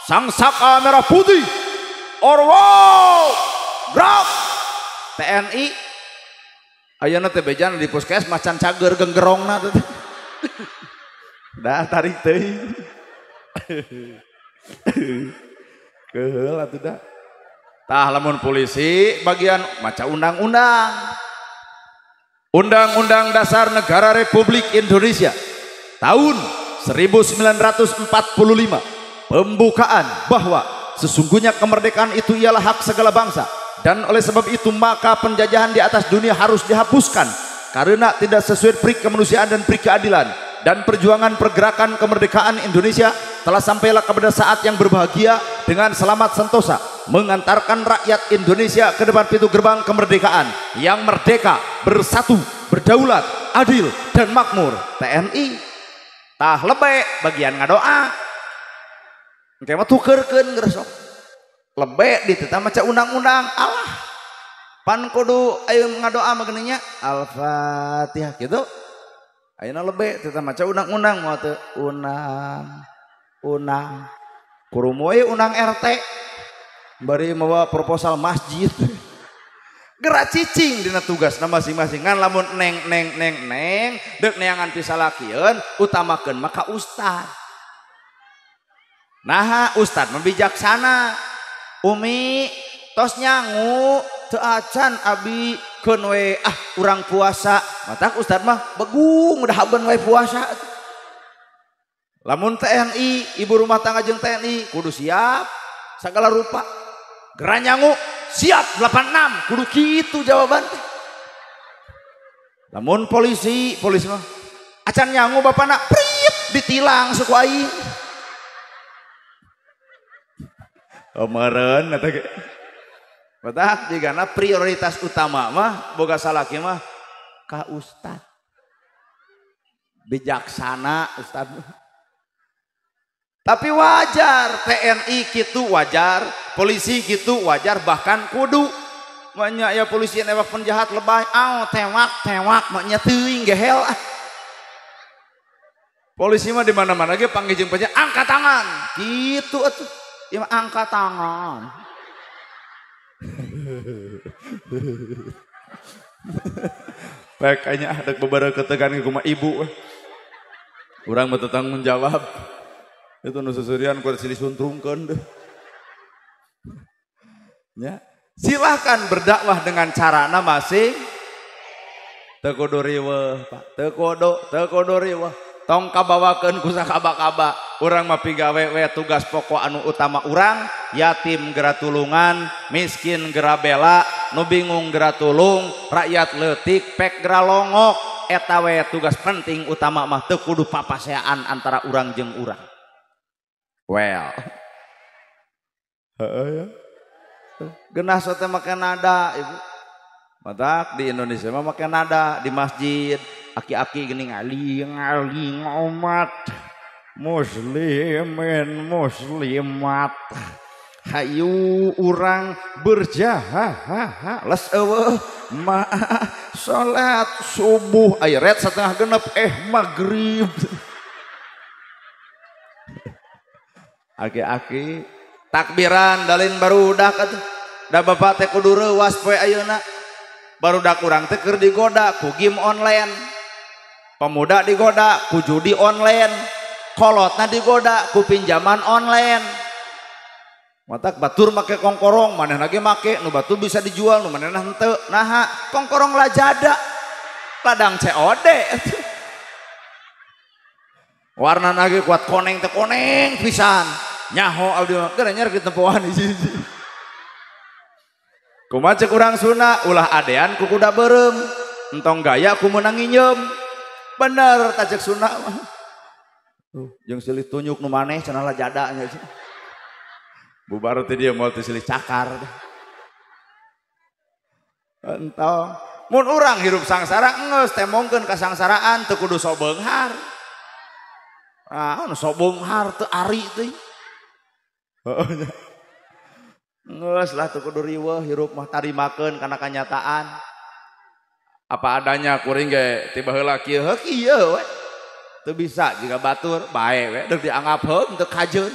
Sang Saka Merah Putih Orwo Gerak TNI ayeuna teh bejan di puskesmas macan cager genggerongna teh. Dah tarik teuing. Keheul atuh dah. Tah lamun polisi bagian maca undang-undang. Undang-Undang Dasar Negara Republik Indonesia tahun 1945 pembukaan bahwa sesungguhnya kemerdekaan itu ialah hak segala bangsa dan oleh sebab itu maka penjajahan di atas dunia harus dihapuskan karena tidak sesuai peri kemanusiaan dan peri keadilan dan perjuangan pergerakan kemerdekaan Indonesia telah sampailah kepada saat yang berbahagia dengan selamat sentosa mengantarkan rakyat Indonesia ke depan pintu gerbang kemerdekaan yang merdeka, bersatu, berdaulat, adil dan makmur. TNI tah lebe bagian ngadoa engke mah tukeurkeun geus sok lebe dititah maca undang-undang Allah pan kudu ayo ngadoa mah geuning nya Al-Fatihah kitu. Ayeuna lebe titah maca undang-undang moal teu undang undang kurumu we undang RT bari mawa proposal masjid gerak cicing dina tugasna masing-masing ngan lamun neng neng neng neng deuk neangan pisalakieun utamakeun maka ustad. Naha ustad mah bijaksana umi tos nyangu teu acan abi keun we ah urang puasa matak ustad mah begung udah haben we puasa. Lamun TNI ibu rumah tangga jeung TNI kudu siap segala rupa gerak nyangu siap 86 kudu kitu jawaban teh. Lamun polisi polisi mah acan nyangu bapana priit ditilang suku aing. Oh meureun eta ge. Matak jigana prioritas utama mah boga salaki mah ka ustad. Bijaksana ustad. Tapi wajar TNI kitu wajar, polisi kitu wajar bahkan kudu. Banyak ya polisi newak penjahat lebay, aw tewak tewak maknya teuing gehel ah. Polisi mah di mana-mana ge panggil jeung penjahat angkat tangan. Kitu atuh. Ieu mah angkat tangan. Baik kayaknya ada beberapa ketegangan kumaha ibu. Urang mah teu tanggung jawab. Itu nu susurian kuat silih suntrungkeun deh. Ya. Silahkan berdakwah dengan carana masing. Teu kudu riweuh, Pak. Teu kudu riweuh. Tong kabawakeun ku sakaba-kaba. Urang mah pigawe we tugas pokok anu utama urang, yatim geura tulungan, miskin geura bela, nu bingung geura tulung, rakyat leutik pek geura longok. Eta we tugas penting utama mah teu kudu papaseaan antara urang jeung urang. Well. Heeh ya. Genah sote make nada ibu. Matak di Indonesia mah make nada di masjid aki-aki gini ngaling-ngaling umat muslimin muslimat hayu urang berjaha les eueuh ma salat subuh aya ret setengah genep maghrib. Aki-aki takbiran dalin barudak atuh da bapak teh kudu reuwas poe ayeuna barudak urang teh keur digoda ku game online, pemuda digoda ku judi online, kolotna digoda ku pinjaman online. Matak batur make kongkorong manehna ge make nu batur bisa dijual nu manehna henteu naha kongkorong lajada ladang COD warna lagi kuat koneng teh koneng pisan nyaho abdi mah geura nyer ditempoan hiji-hiji. Kumaha ceuk urang Sunda ulah adean ku kuda beureum entong gaya ku meunang nginyeum. Bener ta ceuk Sunda mah. Tuh jeung silih tunjuk nu maneh cenah lajada nya. Bubar teh dia moal teh silih cakar. Entong mun urang hirup sangsara geus temongkeun kasangsaraan teu kudu sok beunghar. Ah, nu sok beunghar teu ari teuing. Heeh nya. Geus lah teu kudu riweuh hirup mah tarimakeun kana kanyataan. Apa adanya kuring ge ti baheula kieu heuh kieu we. Teu bisa jiga batur bae we deuk dianggap heuh teu kajeun.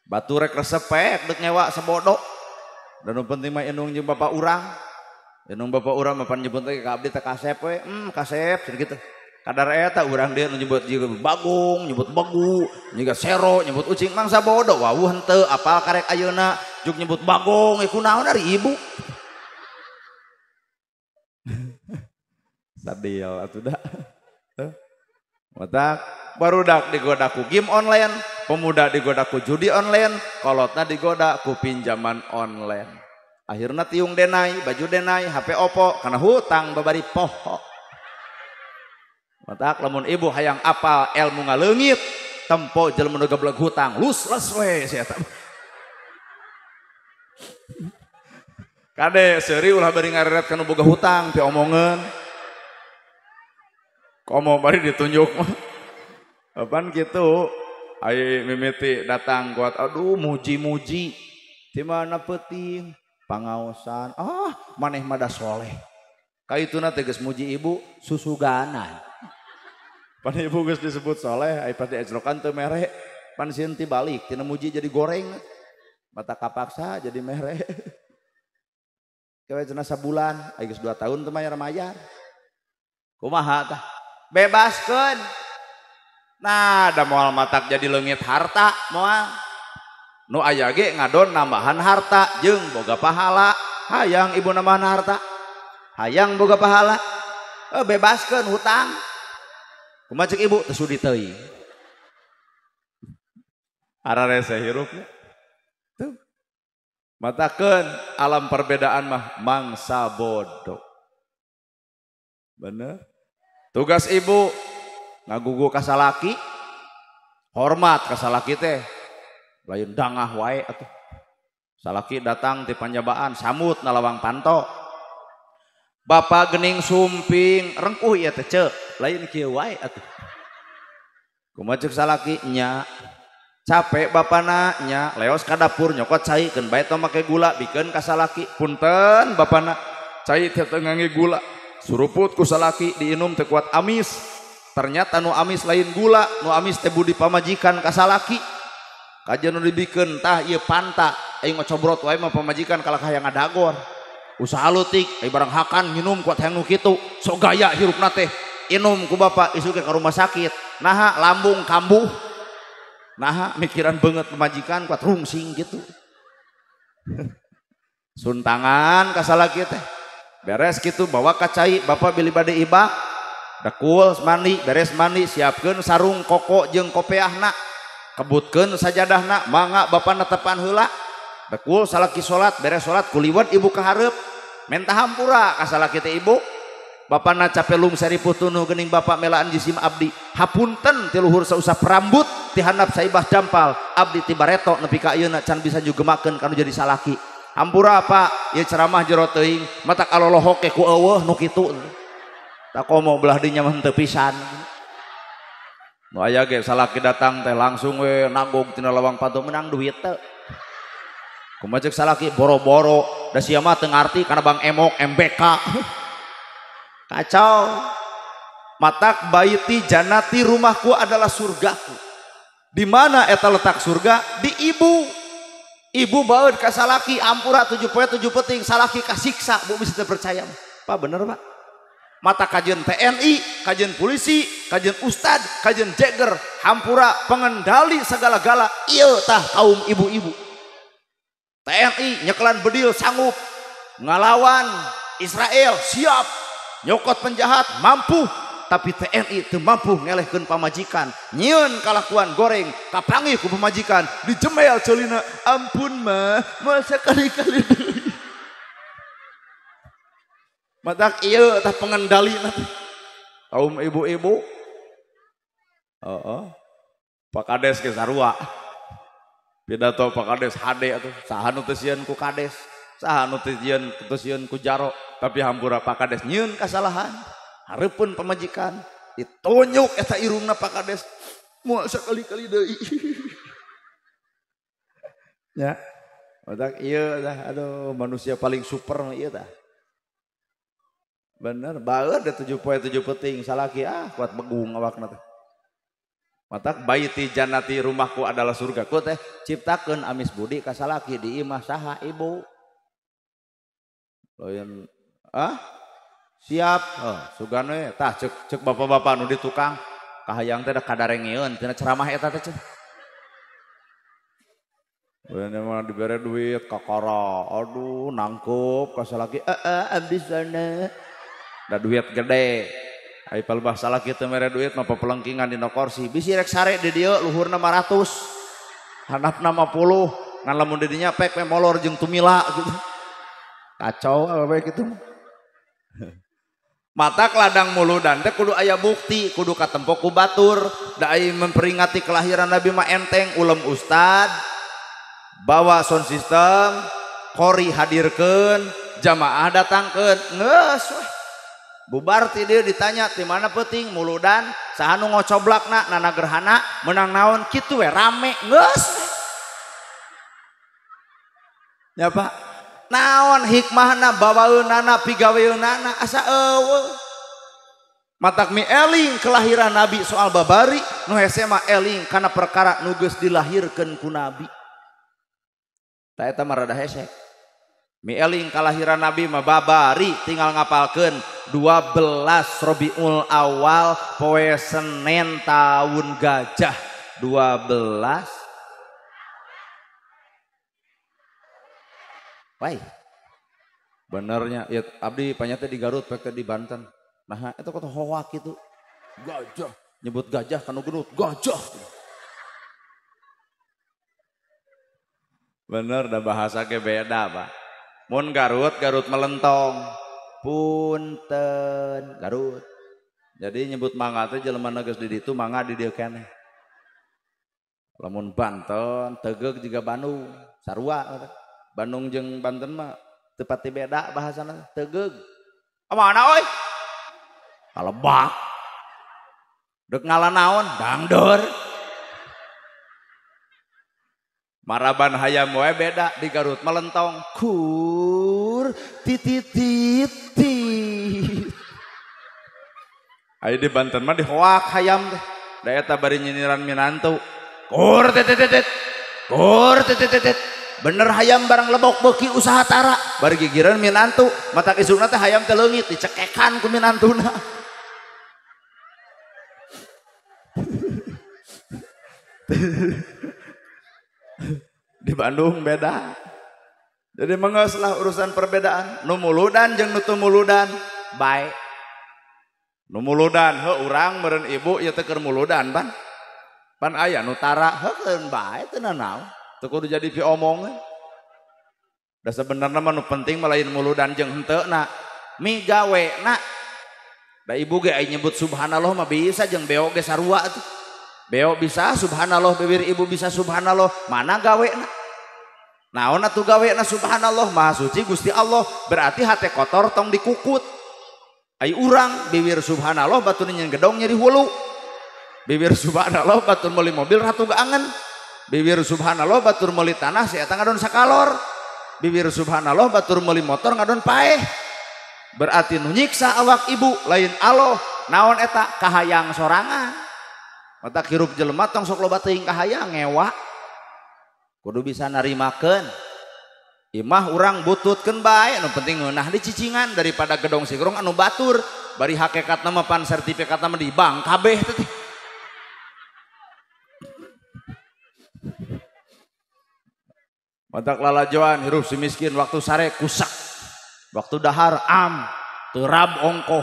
Batur rek resep pek deuk ngewa sebodo. Dan nu penting mah indung jeung bapak urang. Indung bapak urang mah pan nyebut teh ka abdi teh kasep we, kasep cenah kitu. Kadar eta urang dia nyebut jiga bagong, nyebut begu, jiga sero, nyebut ucing mangsa bodoh. Wawuh henteu apal karek ayeuna juk nyebut bagong kunaon ari ibu. Sadil atuh da. Matak barudak digoda ku game online, pemuda digoda ku judi online, kolotna digoda ku pinjaman online. Akhirna tiung denai, baju denai, HP Oppo karena hutang babari poho. Matak lamun ibu hayang apal ilmu ngaleungit, tempo jelema nu geblek hutang, lus les we sia eta. Kade seuri ulah bari ngareret kana boga hutang pi omongeun. Komo bari ditunjuk mah. Apaan gitu? Ai mimiti datang kuat aduh muji-muji. Di mana peuting pangaosan. Ah, maneh mah da soleh. Kaituna teh geus muji ibu susuganan. Pan ibu geus disebut soleh, ai pas diejrokan teu mere, pan sieun ti balik tina muji jadi goreng. Mata kapaksa jadi mere. Kewe cenah sabulan, ai geus 2 tahun teu mayar-mayar. Kumaha tah? Bebaskeun. Nah, da moal matak jadi leungit harta moal. Nu aya ge ngadon nambahan harta jeung boga pahala. Hayang ibu nambahan harta. Hayang boga pahala. Bebaskeun hutang. Kumaha ceuk ibu teu sudi teuing. Ararese hirupnya. Tuh. Matakeun alam perbedaan mah mangsa bodoh. Bener? Tugas ibu ngagugu ka salaki, hormat ka salaki teh. Lain dangah wae atuh. Salaki datang ti panjabaan sambut na lawang panto. Bapak gening sumping rengkuh ieu teh ceuk, lain kieu wae atuh. Kumaha ceuk salaki nya? Capek bapana nya, leos ka dapur nyokot cai keun bae tong make gula bikeun ka salaki. Punten bapana, cai teh teu ngangge gula. Suruput ku salaki diinum teu kuat amis. Ternyata nu amis lain gula, nu amis teh budi pamajikan ka salaki. Kajian nu dibikeun tah ieu panta, aing ngocobrot wae mah pamajikan kalah hayang ngadagor. Usaha leutik, ai barang hakan nginum kuat hayang nu kitu, sok gaya hirupna teh. Inum ku bapak isuk ke rumah sakit. Naha lambung kambuh. Naha mikiran banget pamajikan kuat rungsing gitu. Suntangan ka salaki teh. Beres gitu bawa ka cai, bapak beli bade ibak. Dekul mandi, beres mandi, siapkeun sarung koko jeung kopeahna. Kebutkeun sajadahna, mangga bapak netepan heula. Dekul salaki salat, beres salat kuliwat ibu ka hareup. Menta hampura ka salaki teh ibu. Bapana capek lungseri putunuh geuning bapak melaan jisim abdi. Hapunten ti luhur sausap rambut ti handap saibah dampal. Abdi ti bareto nepi ka ayeuna can bisa jugemakeun kanu jadi salaki. Hampura pak, ieu ceramah jero teuing, matak alolohok ke ku eueuh nu kitu. Tak komo belah dinya mah henteu pisan. Nu aya ge salaki datang teh langsung we nagog tina lawang panto menang duit teu. Kumaha ceuk salaki boro-boro, da sia mah teu ngarti kana Bang Emok MBK. Kacau. Matak baiti janati, rumahku adalah surgaku. Di mana eta letak surga? Di ibu. Ibu baeud ka salaki ampura 7 poe 7 peuting salaki kasiksa, bu bisa terpercaya. Pak bener pak? Mata kajian TNI, kajian polisi, kajian ustad, kajian jeger, hampura pengendali segala-gala, ieu tah kaum ibu-ibu. TNI nyekelan bedil sanggup, ngalawan Israel siap, nyokot penjahat mampu, tapi TNI teu mampu ngelehkeun pamajikan, nyieun kalakuan goreng, kapanggih ku pamajikan, dijemel ceulina, ampun mah, masa kali-kali deui. Matak ieu tah pengendali kaum ibu-ibu. Heeh. Pak Kades ge sarua. Pidato Pak Kades hade atuh, saha nu teu sieun ku kades, saha nu teu sieun ku jaro, tapi hampura Pak Kades nyieun kasalahan. Hareupeun pamajikan, ditonjok eta irungna Pak Kades. Moal sakali-kali deui. Ya. Matak ieu tah aduh manusia paling super mah ieu tah. Bener, baeud da 7 poe 7 peuting salaki ah kuat begung awakna teh. Matak baiti janati, rumahku adalah surgaku teh ciptakeun amis budi ka salaki di imah saha ibu. Lain ah siap, oh, sugan we tah ceuk bapak-bapak nu di tukang kahayang teh da kadarengeun tina ceramah eta teh ceuk. Bener mah dibere duit kakara, aduh nangkup ka salaki abdi sana. Da duit gede. Ai palebah salah kitu mere duit mah pepelengkingan dina kursi. Bisi rek sare di dieu luhurna 500. Handapna 50. Ngan lamun di dinya pek we molor jeung tumila gitu. Kacau awewe kitu mah. Matak ladang muludan teh kudu aya bukti, kudu katempo ku batur. Da ai memperingati kelahiran Nabi mah enteng ulem ustad, bawa sound system, kori hadirkeun, jamaah datangkeun, geus weh. Bubar ti dieu ditanya ti mana peuting muludan, saha nu ngocoblakna, nana gerhana, menang naon kitu we rame geus. Ya Pak, naon hikmahna bawaeunana pigaweunana asa eueuh. Matak mi eling kelahiran Nabi soal babari, nu hese mah eling kana perkara nu geus dilahirkeun ku Nabi. Ta eta mah rada hese. Mi eling kelahiran Nabi mah babari tinggal ngapalkeun 12 Rabiul Awal poe Senin tahun gajah 12. Wai. Benernya ya abdi panyata di Garut pek di Banten. Nah itu kota hoak itu. Gajah, nyebut gajah kanu gendut, gajah. Bener dah bahasa ge beda, Pak. Mun Garut, Garut melentong. Punten Garut. Jadi nyebut mangga teh jelema geus di ditu mangga di dieu keneh. Lamun Banten, Tegeg juga Bandung, sarua. Bandung jeung Banten mah teu pati beda bahasana, Tegeg. Mana oi? Kalebak. Dek ngala naon? Dangdeur. Maraban hayam wae beda di Garut melentong. Kur tititit. Ayo di Banten mah dihoak hayam teh. Da eta bari nyinyiran minantu. Kur tititit. Kur tititit. Bener hayam barang lebok beuki usaha tara. Bari gigireun minantu, matak isukna teh hayam teh leungit dicekekan ku minantuna. Di Bandung beda. Jadi mengeslah urusan perbedaan. Nu muludan jeung nu teu muludan bae. Nu muludan heuh urang meureun ibu ieu teh keur muludan pan. Pan aya nu tara heukeun bae teu nanaon. Teu kudu jadi piomongeun. Da sebenarna mah nu penting mah lain muludan jeung henteuna, migawena. Da ibu ge ai nyebut subhanallah mah bisa jeung beo ge sarua atuh. Beo bisa subhanallah, bibir ibu bisa subhanallah, mana gawena? Naon atuh gawena subhanallah, maha suci Gusti Allah, berarti hate kotor tong dikukut. Ai urang bibir subhanallah batur nyen gedong nyeri hulu. Bibir subhanallah batur meuli mobil ratu geangan. Bibir subhanallah batur meuli tanah si eta ngadon sakalor. Bibir subhanallah batur meuli motor ngadon paeh. Berarti nu nyiksa awak ibu lain Allah, naon eta kahayang sorangan. Mata hirup jelema tong sok loba teuing kahayang ngewa. Kudu bisa narimakeun. Imah urang bututkeun bae nu penting ngeunah di cicingan daripada gedong sigrong anu batur. Bari hakikatna mah pan sertifikatna mah di bank kabeh teh. Matak lalajoan hirup si miskin waktu sare kusak. Waktu dahar am, teu rab ongkoh.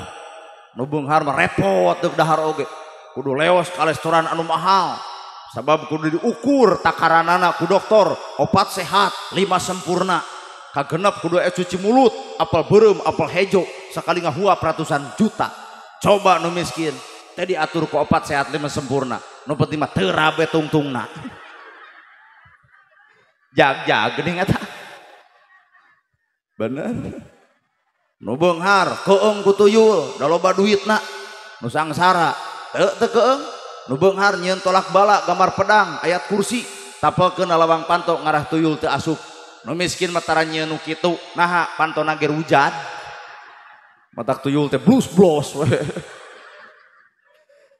Nu beunghar mah repot deuk dahar oge. Kudu leos ka restoran anu mahal. Sabab kudu diukur takaranana ku dokter, 4 sehat, 5 sempurna. Kagenep kudu aya cuci mulut, apel beureum, apel hejo, sakali ngahuap ratusan juta. Coba nu miskin, teh diatur ku 4 sehat, 5 sempurna. Nu penting mah teu rabe tungtungna. Jag-jag geuning eta. Bener. Nu beunghar keung ku tuyul, da loba duitna. Nu sangsara teu teu keung. Nu beunghar nyieun tolak bala gambar pedang ayat kursi tapelkeun lawang panto ngarah tuyul teu asup. Nu miskin mah tara nyieun nu kitu, naha pantona ge hujan. Matak tuyul teh blus-blos we.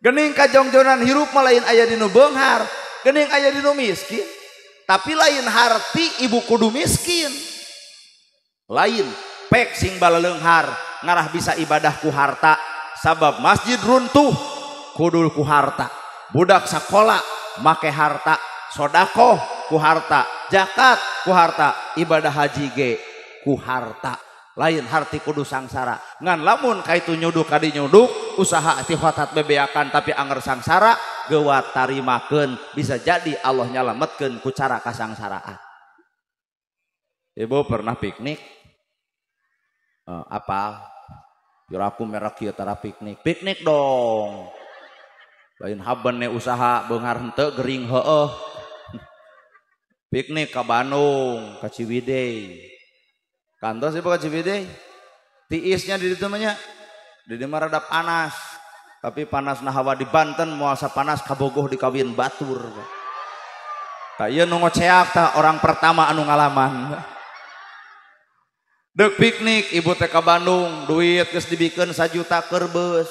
Geuning kajongjonan hirup mah lain aya di nu beunghar, geuning aya di nu miskin. Tapi lain harti ibu kudu miskin. Lain pek sing balaleunghar ngarah bisa ibadah ku harta. Sabab masjid runtuh kudu ku harta, budak sakola make harta, sodakoh ku harta, zakat ku harta, ibadah haji ge ku harta. Lain harti kudu sangsara. Ngan lamun kaitu nyuduk kadi nyuduk, usaha ti hotat bebeakan tapi anger sangsara, geuwat tarimakeun, bisa jadi Allah nyalametkeun ku cara kasangsaraan. Ibu pernah piknik? Apa? Piraku merek kieu tara piknik. Piknik dong. Lain haben usaha beunghar henteu gering heueuh. Piknik ka Bandung, ka Ciwidey. Kantos ibu ka Ciwidey. Tiisnya di ditu mah nya. Di dieu mah rada panas. Tapi panasna hawa di Banten moal sapanas kabogoh dikawin batur. Tah ieu nu ngoceak tah orang pertama anu ngalaman. Deuk piknik ibu teh ka Bandung, duit geus dibikeun 1 juta keur beus.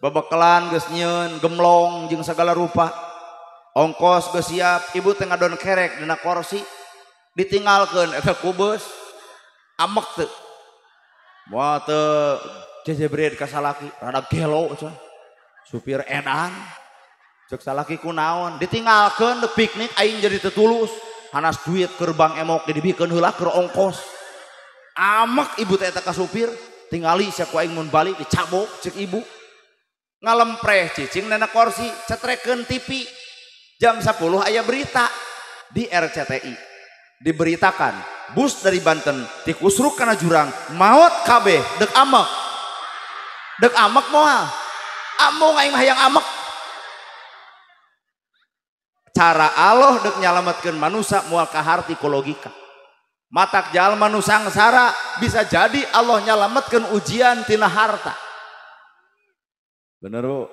Babekelan geus nyieun, gemlong jeung sagala rupa. Ongkos geus siap, ibu teh ngadon kerek dina korsi. Ditinggalkeun eta ku beus. Amek teu. Moal teu jejebret ka salaki, rada gelo cenah. Supir edan. Ceuk salaki kunaon, ditinggalkeun deuk piknik aing jadi teu tulus. Hanas duit keur bank emok dibikeun heula keur ongkos. Amek ibu teh eta ka supir, tingali sia ku aing mun balik dicabok ceuk ibu. Ngalempreh cicing dina korsi, cetrekeun TV. Jam 10 aya berita di RCTI. Diberitakan bus dari Banten tikusruk kana jurang, maot kabeh deuk amek. Deuk amek moal. Amung aing mah hayang amek. Cara Allah deuk nyalametkeun manusia moal kaharti ku logika. Matak jalma nu sangsara bisa jadi Allah nyalametkeun ujian tina harta. Bener Bu?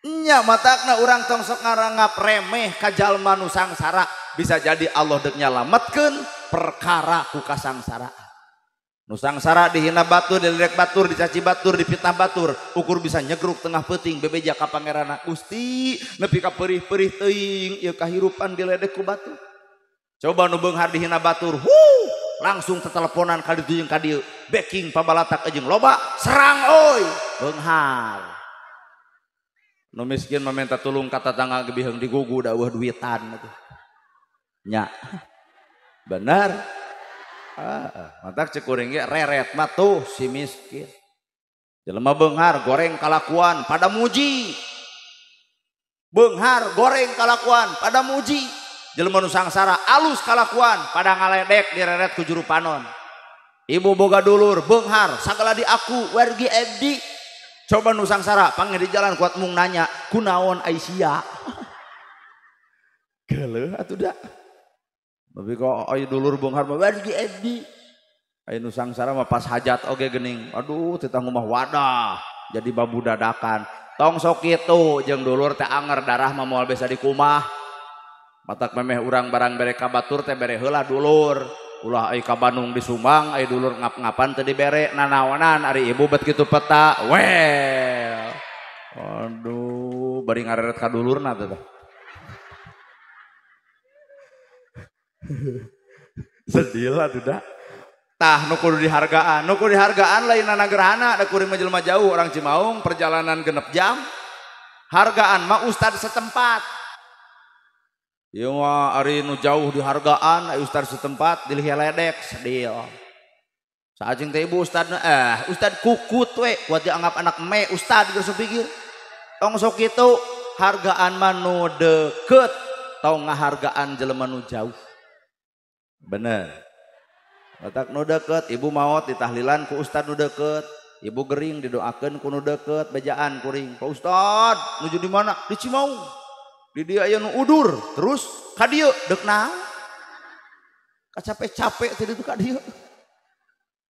Nya matakna urang tong sok ngaranggap remeh ka jalma nu sangsara, bisa jadi Allah deuk nyalametkeun perkara ku kasangsaraan. Nu sangsara dihina batur, diledek batur, dicaci batur, dipitnah batur, ukur bisa nyegruk tengah peuting bebeja ka pangeranna. Gusti, nepi ka perih-perih teuing ieu kahirupan diledek ku batur. Coba nu beunghar dihina batur, huh, langsung teteleponan ka ditu jeung ka dieu, backing pabalatak jeung loba, serang euy, beunghar. Nu miskin meminta tulung ka tatangga ge biheung digugu da eueuh duitan atuh. Nya. Bener. Matak cek kuring ge reret mah tuh si miskin. Jelema beunghar goreng kalakuan pada muji. Beunghar goreng kalakuan pada muji. Jelema nu sangsara alus kalakuan pada ngaledek direret ku juru panon. Ibu boga dulur beunghar sagala diaku wargi abdi. Coba nu sangsara panggil di jalan kuat mung nanya kunaon Aisyah. Geuleuh atuh da. Tapi kok aya dulur beunghar mah wargi abdi. Aya nu sangsara mah pas hajat oge geuning. Aduh titah ngumah wadah jadi babu dadakan. Tong sok kitu jeung dulur teh anger darah mah moal bisa dikumah. Matak memeh urang barang bere ka batur teh bere heula dulur. Ulah ai ka Bandung di Sumbang ai dulur ngap-ngapan teu dibere nanaonan ari ibu bet kitu peta. Well. Aduh bari ngareret ka dulurna teh. Sedih lah tuh dah. Tah nu kudu dihargaan, nu kudu dihargaan lain nanagerhana, da kuring mah jelema jauh orang Cimaung perjalanan 6 jam. Hargaan mah ustad setempat. Ieu mah ari nu jauh dihargaan, ari ustad setempat diliheledek sedih. Saajeng teh ibu ustadna ustad kukut we, kuat dianggap anak me ustad geus pikir. Tong sok kitu hargaan mah nu deukeut, tong ngahargaan jelema nu jauh. Bener. Matak nu deukeut, ibu maot ditahlilan ku ustad nu deukeut, ibu gering didoakeun ku nu deukeut, bejaan kuring. Pak ustad, nuju di mana? Di Cimaung. Di dieu aya nu udur, terus ka dieu deuk naon? Kacape-cape teh ditu ka dieu.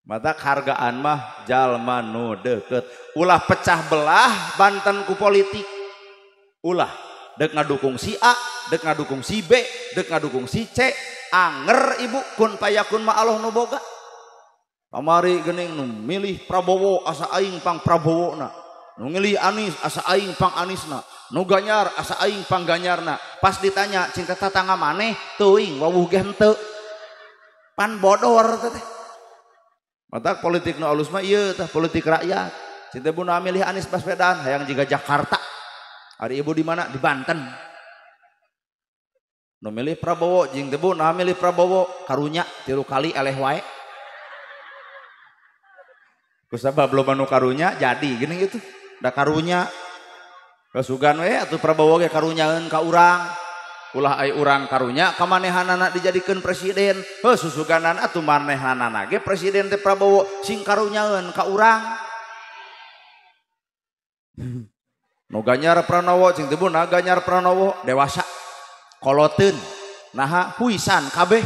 Matak hargaan mah jalma nu deukeut. Ulah pecah belah Banten ku politik. Ulah deuk ngadukung si A, deuk ngadukung si B, deuk ngadukung si C. Anger ibu kun payakun ma Allah nu boga. Kamari geuning nu milih Prabowo asa aing pang Prabowona, nu milih Anies asa aing pang Anisna, nu Ganjar asa aing pang Ganjarna. Pas ditanya cing teh tatangga maneh teuing wawuh ge henteu. Pan bodor teh. Matak politik nu alus mah ieu tah politik rakyat. Cing teh bu nu milih Anies Baswedan hayang jiga Jakarta. Ari ibu di mana? Di Banten. Nu milih Prabowo jeung teh bu nah milih Prabowo karunya 3 kali eleh wae. Kusabab loba nu karunya jadi gini gitu. Da karunya kasugan we atuh Prabowo ge karunyaeun ka urang. Ulah ai urang karunya ka manehanana dijadikeun presiden. Heuh susuganan atuh manehanana ge presiden teh Prabowo sing karunyaeun ka urang. Nu Ganjar Pranowo cing teu na Ganjar Pranowo dewasa koloteun naha huisan kabeh.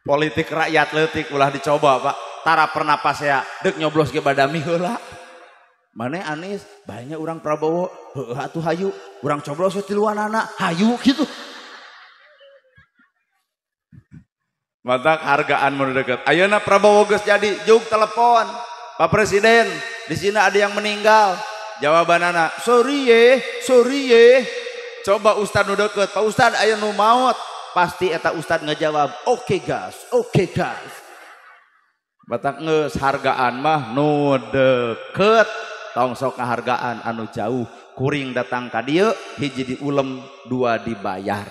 Politik rakyat leutik ulah dicoba Pak. Tara pernah pasea deuk nyoblos ge badami heula. Mane Anies banyak urang Prabowo heueuh atuh hayu urang coblos we tiluanana hayu kitu. Matak hargaan mun deket. Ayeuna Prabowo geus jadi jug telepon Pak Presiden di sini ada yang meninggal. Jawabanana sorry ye, sorry ye. Coba ustad nu deket, Pak Ustad aya nu maot. Pasti eta ustad ngejawab oke gas, oke gas. Batak geus hargaan mah nu deket. Tong sok ngahargaan anu jauh. Kuring datang ka dieu hiji diulem, dua dibayar.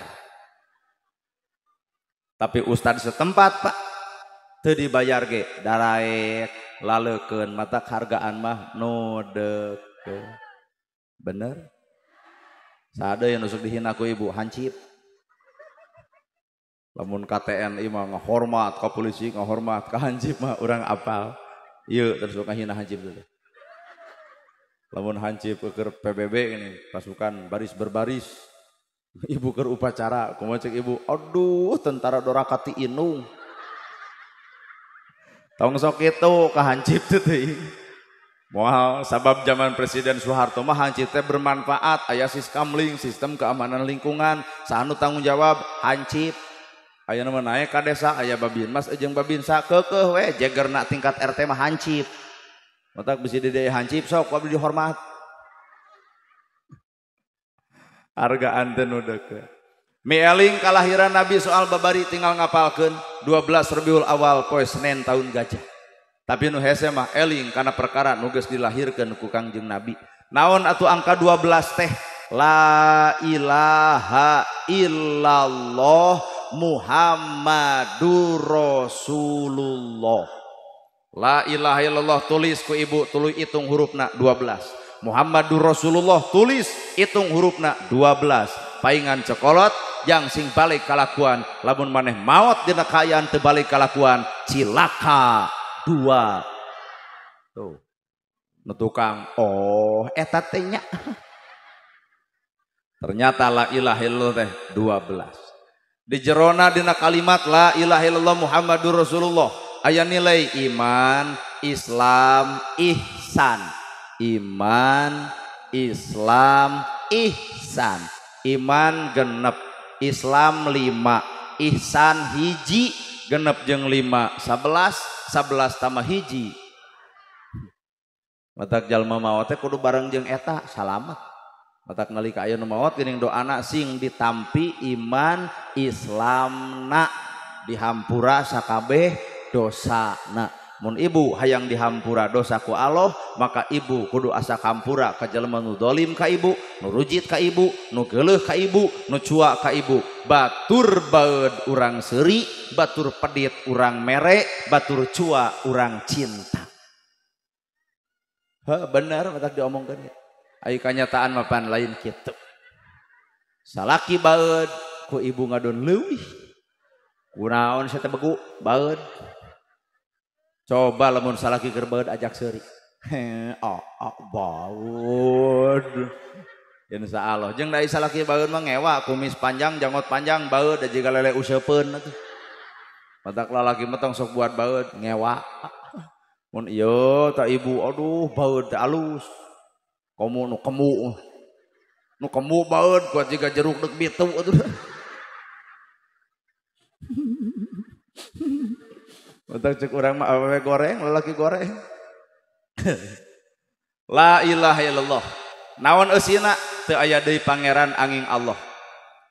Tapi ustad setempat Pak teu dibayar ge daraek laleukeun. Matak hargaan mah nu deket. Bener? Sada yang nusuk dihina ku ibu hancip. Lamun ka TNI mah ngahormat, ka polisi ngahormat, ka hancip mah urang apal. Ieu terus ngahina hancip dulu. Lamun hancip keur PBB ini pasukan baris berbaris. Ibu keur upacara, kumaha cek ibu? Aduh, tentara doraka ti inung. Tong sok kitu ka hancip teh teuing. Moal sabab zaman Presiden Soeharto mah hancip teh bermanfaat, aya siskamling, sistem keamanan lingkungan, saha nu tanggung jawab hancip. Ayeuna mah naek ka desa aya Babinmas jeung Babinsa keukeuh we jegerna tingkat RT mah hancip. Matak bisi dede hancip sok abdi dihormat. Hargaan teh nu deukeut. Mieling kalahiran Nabi soal babari tinggal ngapalkeun 12 Rabiul Awal poe Senin tahun gajah. Tapi nu hese mah eling kana perkara nu geus dilahirkeun ku Kangjeng Nabi. Naon atuh angka 12 teh? La ilaha illallah Muhammadur Rasulullah. La ilaha illallah tulis ku ibu tuluy hitung hurufna 12. Muhammadur Rasulullah tulis hitung hurufna 12. Paingan cekolot jang sing balik kalakuan. Lamun maneh maot dina kaayaan teu balik kalakuan cilaka 2. Tuh. Nu tukang oh eta teh nya. Ternyata la ilaha illallah teh 12. Di jerona dina kalimat la ilaha illallah Muhammadur Rasulullah aya nilai iman, Islam, ihsan. Iman, Islam, ihsan. Iman genep, Islam 5, ihsan hiji, genep jeung 5, 11, 11 tambah hiji. Matak jalma maot teh kudu bareng jeung eta salamet. Matak nalika aya nu maot geuning doana sing ditampi iman Islamna dihampura sakabeh dosana. Mun ibu hayang dihampura dosa ku Allah, maka ibu kudu asa kampura ka jelema nu dolim ka ibu, nu rujit ka ibu, nu geuleuh ka ibu, nu cua ka ibu. Batur baeud urang seuri, batur pedit urang mere, batur cua urang cinta. Heuh bener matak diomongkeun. Ai kanyataan mah pan lain kitu. Salaki baeud ku ibu ngadon leuwih. Kunaon sia teh begu baeud. Coba lamun salaki keur baeud ajak seuri. Heh, oh, baeud. Insyaallah jeung da salaki baeud mah ngewa kumis panjang, janggot panjang, baeud da jiga lele useupeun atuh. Matak lalaki mah tong sok buat baeud ngewa. Mun ieu ta ibu aduh baeud teh alus. Komo nu kemu. Nu kemu baeud kuat jiga jeruk deuk bitu atuh. Matak cek urang mah awewe goreng, lalaki goreng. La ilaha illallah. Naon eusina teu aya deui pangeran angin Allah.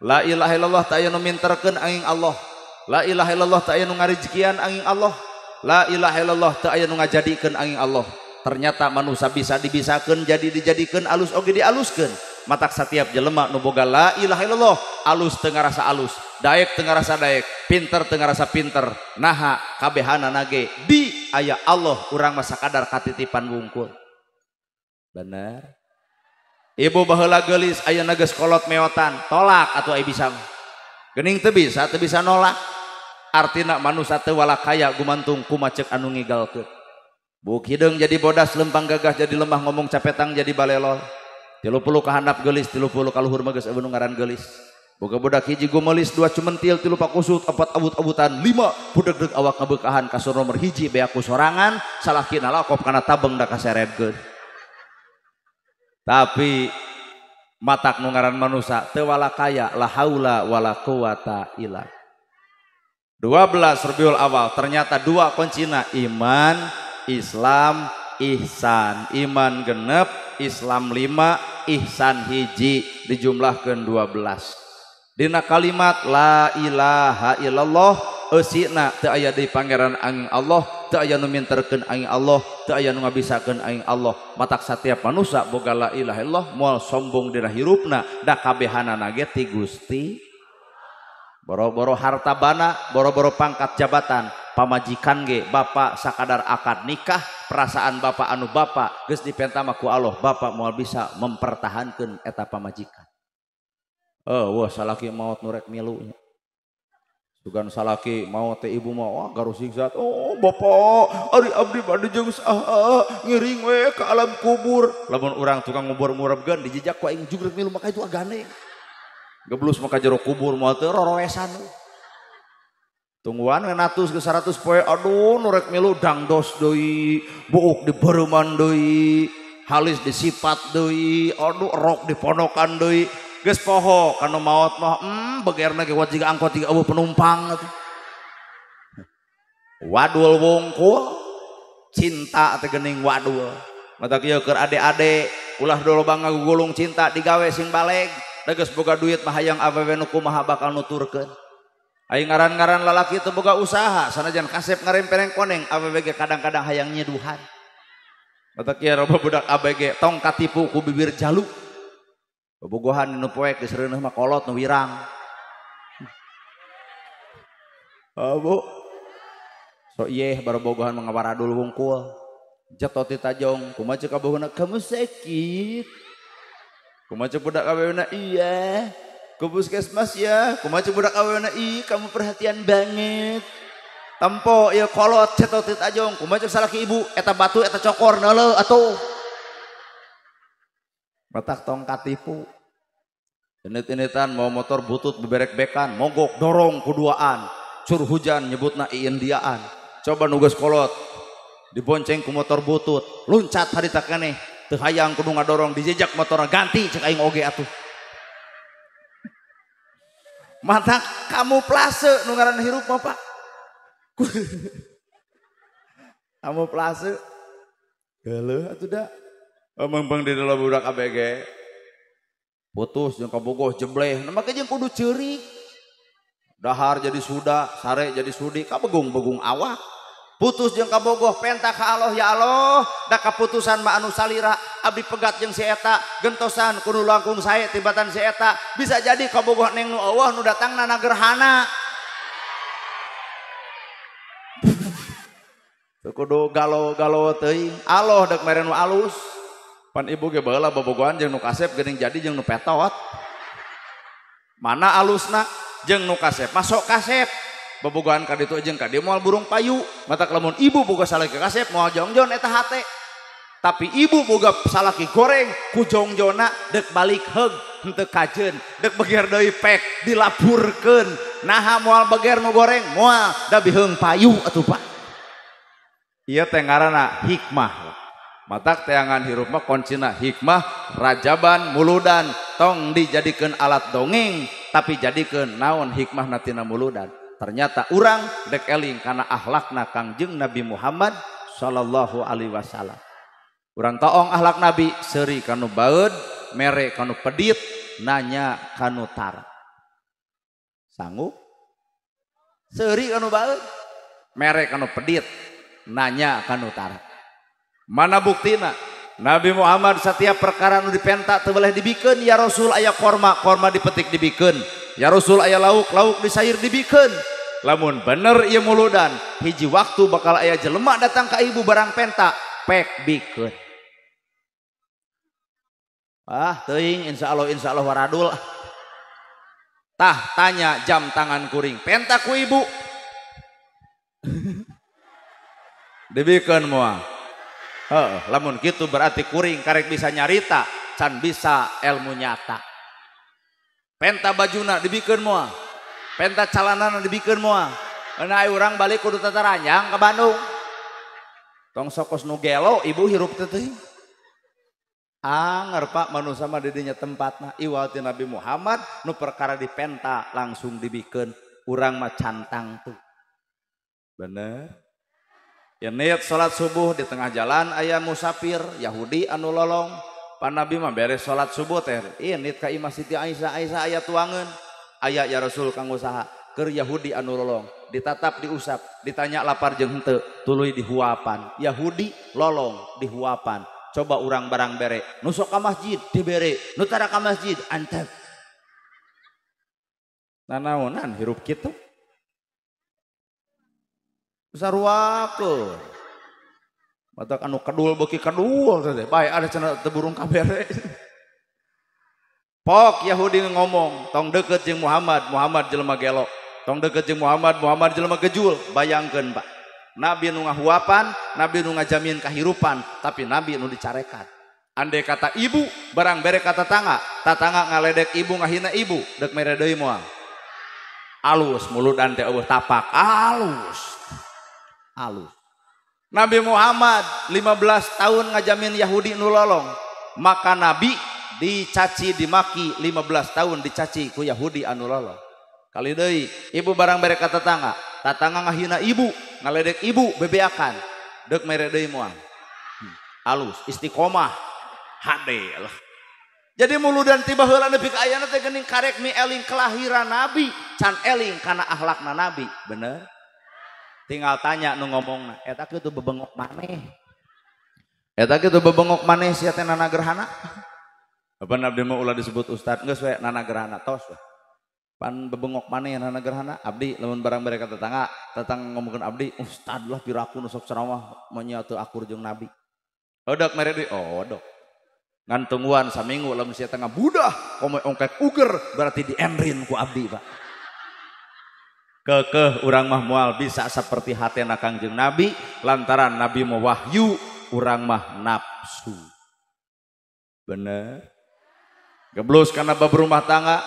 La ilaha illallah teu aya nu minterkeun angin Allah. La ilaha illallah teu aya nu ngarizkian angin Allah. La ilaha illallah teu aya nu ngajadikeun angin Allah. Ternyata manusia bisa dibisakeun jadi dijadikeun alus oge dialuskeun. Matak setiap jelema nu boga la ilaha illallah alus teu ngarasa alus, daek teu ngarasa daek, pinter teu ngarasa pinter. Naha kabehanana ge di aya Allah urang mah sakadar katitipan wungkul. Bener. Ibu baheula geulis ayeuna geus kolot meotan, tolak atuh ai bisa. Geuning teu bisa nolak. Artina manusa teu walakaya gumantung kumaceuk anu ngigalkeun. Buk hideung jadi bodas, lempang gagah jadi lemah, ngomong capetang jadi balelol. 30 kahandap geulis, 30 kaluhur mah geus eueuh nu ngaran geulis. Boga budak hiji gumelis, 2 cumentil, 3 pakusut, 4 awut-awutan, 5 budeg-deg awak ngabeukahan kasur nomor 1 beak ku sorangan, salakina lakop kana tabeng da kaserebkeun. Tapi matak nu ngaran manusa teu walakaya, la haula wala quwata illa. 12 Rabiul Awal ternyata 2 kuncina iman, Islam, ihsan. Iman genep, Islam 5, ihsan 1, dijumlahkeun 12. Dina kalimat la ilaha illallah eusina teu aya deui pangeran angin Allah, teu aya nu minterkeun angin Allah, teu aya nu ngabisakeun angin Allah. Matak satiap manusa boga la ilaha illallah moal sombong dina hirupna, da kabehanana ge ti Gusti. Boro-boro harta bana, boro-boro pangkat jabatan, pamajikan ge bapak sakadar akad nikah, perasaan bapak anu bapak geus dipenta mah ku Allah, bapak moal bisa mempertahankeun eta pamajikan. Oh, wah salaki maot nu rek milu nya. Sugan salaki maot teh ibu mah wah garusing zat. Oh, bapak, ari abdi bade jeung saha ngiring we ka alam kubur. Lamun urang tukang ngubur-ngurepkeun dijejak ku aing jugrek milu maka itu agane. Geblus maka jero kubur moal teu roroesan. Tungguan we natus ke 100 poe, aduh nu rek milu dangdos deui, buuk dibereuman deui, halis disipat deui, aduh rok diponokan deui. Geus poho kanu maot mah begerna ge wat jiga angkot jiga eueuh penumpang atuh. Wadul wungkul cinta teh geuning wadul. Mata kieu keur ade-ade ulah doloba ngagugulung cinta digawe sing baleg. Da geus boga duit mah hayang awewe nu kumaha bakal nuturkeun. Ai ngaran-ngaran lalaki teu boga usaha sanajan kasep ngarempereng koneng awewe ge kadang-kadang hayang nyeduhan. Mata kieu loba budak ABG tong katipu ku bibir jalu. Bobogohan nu poek geus reuneuh mah kolot nu wirang. Bu. So ieu barobogohan mah ngawaradul wungkul. Jetot ti tajong, kumaha ceuk kabogohna kamu sakit. Kumaha ceuk budak awewena iya. Ke puskesmas ya, kumaha ceuk budak awewena ih kamu perhatian banget. Tempo ieu kolot cetot ti tajong, kumaha ceuk salaki ibu eta batu eta cokor neuleuh atuh. Matak tong katipu. Init-initan mau motor butut beberek-bekan, mogok dorong kuduaan, cur hujan nyebutna iindiaan. Coba nugas kolot dibonceng ku motor butut, luncat harita keneh, teu hayang kudu ngadorong dijejak motorna ganti cek aing oge atuh. Matak kamuflase nu ngaranna hirup mah Pak. Kamuflase. Geuleuh atuh da. Mengpeng di dalam budak ABG putus jeung kabogoh jebleh, nah make jeung kudu ceurik, dahar jadi suda, sare jadi sudi, kabegung-begung awak, putus jeung kabogoh penta ka Allah ya Allah, da kaputusan mah anu salira, abdi pegat jeung si eta, gentosan kudu langkung sae tibatan si eta, bisa jadi kabogoh neng nu eueuh nu datangna na gerhana. Teu kudu galau-galau teuing, Allah deuk mere nu alus. Pan ibu ge baheula bobogohan jeung nu kasep geuning jadi jeung nu petot. Mana alusna jeung nu kasep masuk kasep. Bobogohan ka ditu jeung ka dieu moal burung payu. Matak lamun ibu boga salaki kasep moal jongjon eta hate. Tapi ibu boga salaki goreng ku jongjonna deuk balik heug henteu kajeun, deuk beger deui pek dilaburkeun. Naha moal beger nu goreng moal da biheung payu atuh Pak. Ieu teh ngaranna hikmah. Matak teangan hirup mah kuncina hikmah rajaban muludan tong dijadikeun alat dongeng tapi jadikeun naon hikmah natina muludan. Ternyata urang dek eling kana akhlakna Kangjeng Nabi Muhammad sallallahu alaihi wasallam. Urang toong akhlak Nabi seuri kanu baeud, mere kanu pedit, nanya kanu tara. Sanggup? Seuri kanu baeud, mere kanu pedit, nanya kanu tara. Mana buktina? Nabi Muhammad setiap perkara nu dipenta teu boleh dibikeun ya Rasul aya korma, korma dipetik dibikeun. Ya Rasul aya lauk, lauk disair dibikeun. Lamun bener ieu muludan, hiji waktu bakal aya jelema datang ka ibu barang penta, pek bikeun. Ah, teuing insyaallah waradul. Tah tanya jam tangan kuring, penta ku ibu. Dibikeun moal. Heeh, lamun kitu berarti kuring karek bisa nyarita, can bisa ilmu nyata. Penta bajuna dibikeun moal. Penta calanana dibikeun moal. Nah urang balik kudu tataranjang ke Bandung. Tong sokos nu gelo ibu hirup teh teuing. Anger Pak manusia mah di dinya tempatna iwal ti Nabi Muhammad nu perkara dipenta langsung dibikeun, urang mah cantang tuh. Bener. Ya niat salat subuh di tengah jalan aya musafir Yahudi anu lolong. Pan Nabi mah beres salat subuh teh ieu nit ka imah Siti Aisyah, Aisyah aya tuangeun. Aya ya Rasul kanggo saha? Keur Yahudi anu lolong. Ditatap diusap, ditanya lapar jeung henteu, tuluy dihuapan. Yahudi lolong dihuapan. Coba urang barang bere, nu sok ka masjid dibere, nu tara ka masjid antep. Nanaonan hirup kitu. Saruakeun. Matak anu kedul beuki kedul teh, bae ada cenah teu burung kabere. Pok Yahudi ngomong, tong deket jeung Muhammad, Muhammad jelema gelo. Tong deket jeung Muhammad, Muhammad jelema gejul. Bayangkeun Pak. Nabi nu ngahuapan, Nabi nu ngajamin kahirupan, tapi Nabi nu dicarekan. Andai kata ibu barang bere ka tatangga, tatangga ngaledek ibu ngahina ibu, dek mere deui moal. Alus muludan teh eueuh tapak, alus. Alus. Nabi Muhammad 15 tahun ngajamin Yahudi nu lolong, maka Nabi dicaci dimaki 15 tahun dicaci ku Yahudi anu lolong. Kali deui ibu barang bere ka tetangga, tetangga ngahina ibu, ngaledek ibu bebeakan, dek mere deui moal. Alus istiqomah hade lah. Jadi muludan tiba heula nepi ka ayana teh geuning karek mi eling kelahiran Nabi, can eling kana akhlakna Nabi, bener? Tinggal tanya nu ngomongna, eta kitu bebengok maneh. Eta kitu bebengok maneh sia teh nana gerhana. Apa abdi mah ulah disebut ustad, geus we nana gerhana tos we. Pan bebengok maneh nana gerhana, abdi lamun barang bere ka tetangga, tetangga ngomongkeun abdi, ustad lah piraku nu sok ceramah moal teu akur jeung Nabi. Odok mere deui, oh odok. Ngan tungguan saminggu lamun sia tengah budah komo ongkek uger berarti dienrin ku abdi, Pak. Kekeh urang mah moal bisa seperti hatena Kangjeng Nabi lantaran Nabi mau wahyu urang mah nafsu. Bener. Geblus karena bab rumah tangga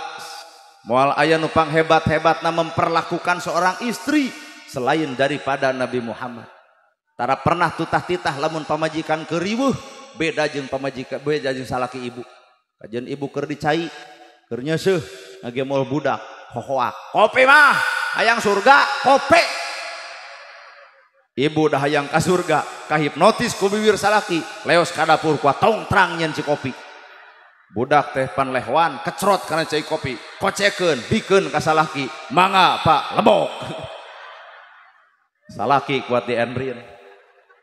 moal aya nu panghebat-hebatna memperlakukan seorang istri selain daripada Nabi Muhammad. Tara pernah tutah-titah lamun pamajikan keriweuh beda jeung pamajikan beda jeung salaki ibu. Kajian ibu keur dicai, keur nyeuseuh ngagemol budak hohoak. Kopi mah hayang surga, kopi. Ibu dah hayang ka surga, kahipnotis ku bibir salaki, leos ka dapur ku tongtrang nyen si kopi. Budak teh panlehwan kecrot kana cai kopi, kocekeun, bikeun ka salaki, mangga Pak, lebok. Salaki kuat dienrin.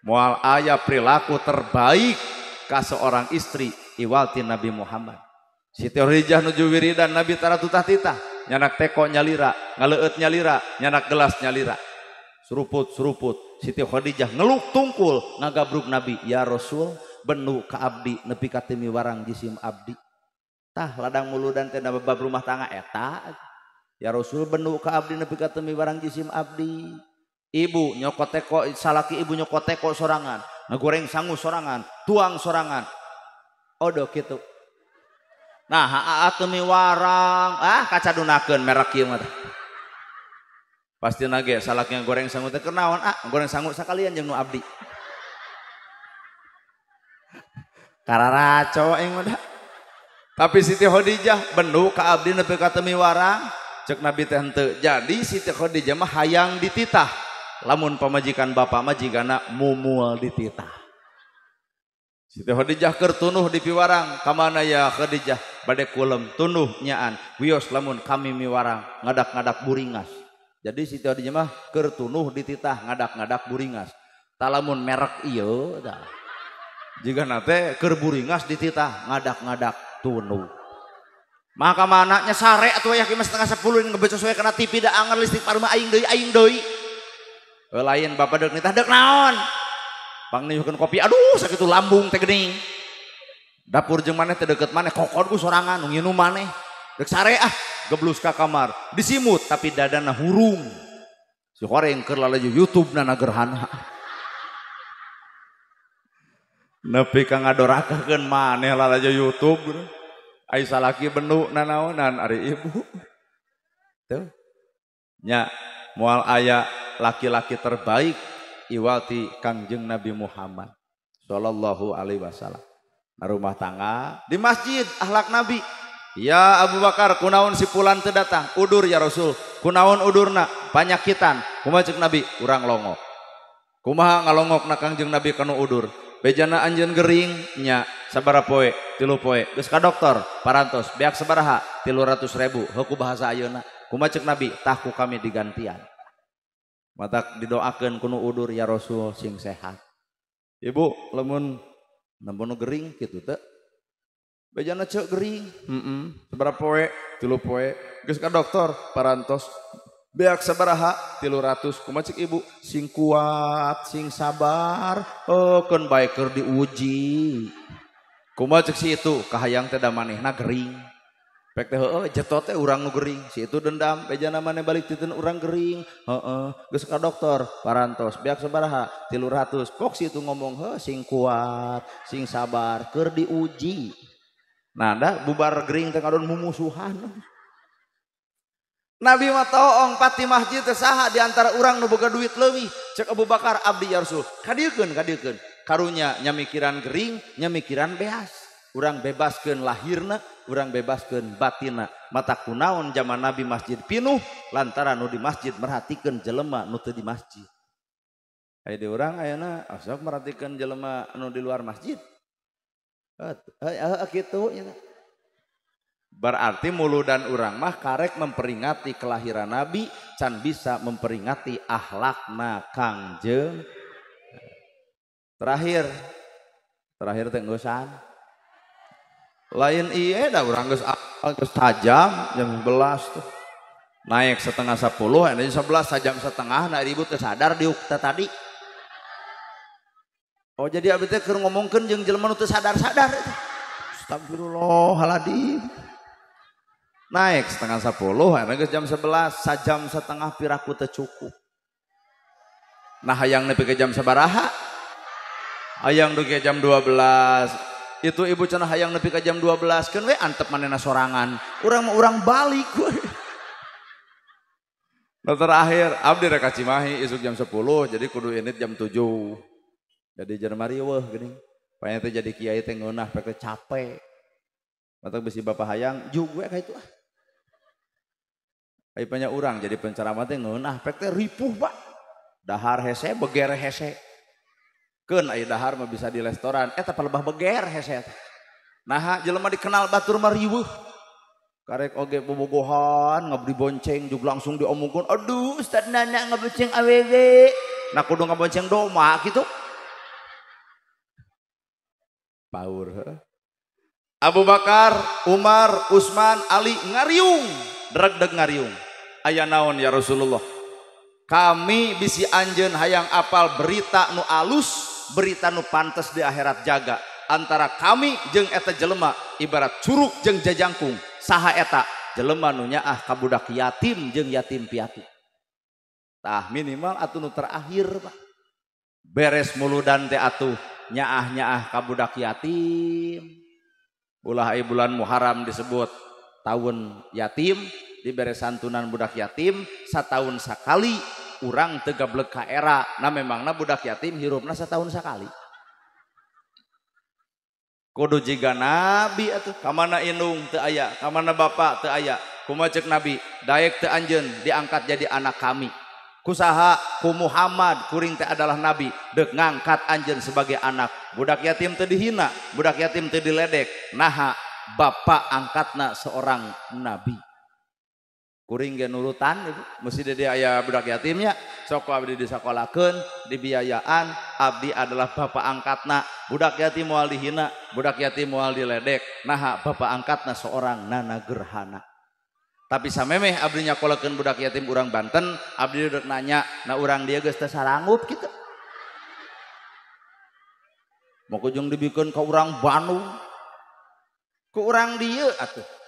Moal aya perilaku terbaik ka seorang istri iwalti Nabi Muhammad. Siti Khadijah nuju wiridan Nabi tara tutah-titah, nyanak teko nyalira, ngaleueut nyalira, nyanak gelas nyalira. Seruput-seruput Siti Khadijah ngeluk tungkul ngagabruk Nabi, ya Rasul benu ka abdi nepi ka teu miwarang jisim abdi. Tah ladang muludan teh bab rumah tangga eta. Ya Rasul benu ka abdi nepi ka teu miwarang jisim abdi. Ibu nyokot teko salaki ibu nyokot teko sorangan, ngagoreng sangu sorangan, tuang sorangan. Odo kitu. Nah, aa teu miwarang, ah kacadunakeun merek ieu mah. Pasti nage salaki goreng sangu teh keur naon ah goreng sangu sakalian jeung nu abdi. Kararaco aing mah. Tapi Siti Khadijah bendu ka abdi nepi ka teu miwarang, cek Nabi teh henteu. Jadi Siti Khadijah mah hayang dititah. Lamun pamajikan bapak mah jigana mumul dititah. Siti Khadijah keur tunuh di piwarang, ka mana ya Khadijah? Bade kulem tunuh nyaan. Wios lamun kami miwarang ngadak-ngadak buringas. Jadi Siti Khadijah mah keur tunuh dititah ngadak-ngadak buringas. Talamun merek ieu tah. Jigana teh keur buringas dititah ngadak-ngadak tunuh. Maka mananya sare atuh aya kieu 9:30 ngebecos we kana TV da anger listrik paruma aing deui aing deui. Lain bapak deuk nitah deuk naon? Pangniyuhkeun kopi aduh sakitu lambung teh geuning. Dapur jeung maneh teh deukeut maneh kokod ku sorangan nu nginum maneh. Deuk sare ah geblus ka kamar disimut tapi dadana hurung. Si horeng keur lalajo YouTube na gerhana. Nepi ka ngadorakakeun maneh lalajo YouTube. Ai salaki bendu nanaonan ari ibu. Tuh. Nya moal aya laki-laki terbaik iwati Kangjeng Nabi Muhammad sallallahu alaihi wasallam. Nah, rumah tangga di masjid akhlak Nabi. Ya Abu Bakar kunaon si pulan teu datang? Udur ya Rasul. Kunaon udurna? Panyakitan. Kumaha ceuk Nabi? Urang longok. Kumaha ngalongokna Kangjeng Nabi kanu udur? Bejana anjeun gering nya sabaraha poe? 3 poe. Geus ka dokter parantos beak sabaraha? 300.000. Heuh ku bahasa ayeuna. Kumaha ceuk Nabi? Tah ku kami digantian. Matak didoakeun kunu udur ya Rasul sing sehat. Ibu lamun nempo gering kitu teh. Bejana ceuk gering, heeh. Sabaraha poe? 3 poe. Geus ka dokter parantos beak sabaraha? 300. Kumaha ceuk ibu? Sing kuat, sing sabar, oh keun bae keur diuji. Kumaha ceuk si itu? Kahayang teh da manehna gering. Pek teh heueuh jetot teh urang nu gering, si itu dendam, bejana maneh balik titeun urang gering. Heeh, geus ka dokter parantos beak sabaraha? 300. Pok si itu ngomong heuh sing kuat, sing sabar keur diuji. Nah, dah bubar gering teh ngadon mumusuhan. Nabi mah toong pati masjid teh saha di antara urang nu boga duit leuwih. Cek Abu Bakar abdi ya Rasul. Kadiekeun kadiekeun. Karunya nyamikiran gering, nyamikiran beas. Urang bebaskeun lahirna, urang bebaskeun batinna. Mata kunaon zaman Nabi masjid pinuh lantaran nu di masjid merhatikeun jelema nu teu di masjid. Aya di urang ayeuna sok merhatikeun jelema nu di luar masjid. Heeh kitu nya. Berarti muludan urang mah karek memperingati kelahiran Nabi can bisa memperingati akhlakna Kangjeng. Terakhir teh ngeusan. Lain ieu da urang geus tajam jam 11 tuh. Naik 9:30, aya 11 sajam setengah na ribut teu sadar diuk teh tadi. Oh jadi abdi teh keur ngomongkeun jeung jelema nu teu sadar-sadar. Astagfirullahaladzim. Naik 9:30, aya geus jam 11, sajam setengah piraku teu cukup. Nah hayang nepi ka jam sabaraha? Hayang dugi jam 12. Itu ibu cenah hayang nepi ka jam 12, keun we antep manehna sorangan. Urang mah urang balik we. Nah terakhir abdi rek ka Cimahi isuk jam 10, jadi kudu init jam 7. Jadi jelema riweuh geuning. Panya teh jadi kiai teh ngeunah pek teh capek. Matak bisi bapak hayang jug we ka itu ah. Ai panya urang jadi penceramah teh ngeunah pek teh ripuh Pak. Dahar hese beger hese. Keun aya dahar mah bisa di restoran eta palebah beger hese teh. Naha jelema dikenal batur mah riweuh. Karek oge bobogohan ngabdi bonceng jug langsung diomongkeun aduh Ustaz Nana ngabonceng awewe. Nah kudu ngabonceng doma kitu. Paur. Abu Bakar, Umar, Utsman, Ali ngariung, dregdeg ngariung. Aya naon ya Rasulullah? Kami bisi anjeun hayang apal berita nu alus, berita nu pantes di akhirat jaga. Antara kami jeung eta jelema ibarat curug jeung jajangkung. Saha eta? Jelema nu nyaah ka budak yatim jeung yatim piatu. Tah minimal atuh nu terakhir Pak. Beres muludan teh atuh nyaah-nyaah ka budak yatim. Ulah ai bulan Muharram disebut tahun yatim, dibere santunan budak yatim satahun sakali urang teu gablek ka era. Nah memangna budak yatim hirupna satahun sakali. Kudu jiga nabi atuh, kamana indung teu aya, kamana bapak teu aya. Kumaha ceuk nabi, daek teu anjeun diangkat jadi anak kami. Kusaha ku Muhammad kuring teh adalah nabi deuk ngangkat anjeun sebagai anak. Budak yatim teu dihina, budak yatim teu diledek. Naha bapak angkatna seorang nabi. Kuring ge nurutan ibu, mesti dia aya budak yatimnya, sok abdi disakolakeun, dibiayaan, abdi adalah bapak angkatna, budak yatim moal dihina, budak yatim moal diledek, naha bapak angkatna seorang nana gerhana. Tapi samemeh abdi nyakolakeun budak yatim urang Banten, abdi duduk nanya, nah urang dia geus teu sarangup kitu. Mau kujung dibikeun ka urang Bandung, ke urang dieu atuh.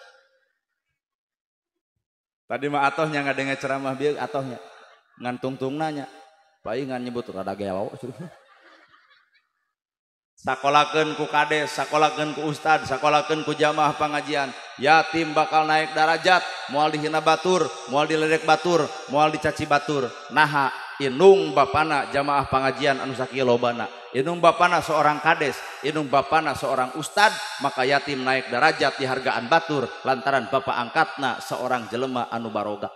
Tadi mah atohnya ngadenge ceramah bieu atohnya ngantungtung nanya, paingan nyebut rada gelo. Sakolakeun ku kades, sakolakeun ku ustad, sakolakeun ku jamaah pengajian, yatim bakal naik darajat, moal dihina batur, moal diledek batur, moal dicaci batur. Naha inung bapana jamaah pengajian anu sakieu lobana, inung bapana seorang kades, inung bapana seorang ustad, maka yatim naik derajat di hargaan batur lantaran bapak angkatna seorang jelema anu baroga.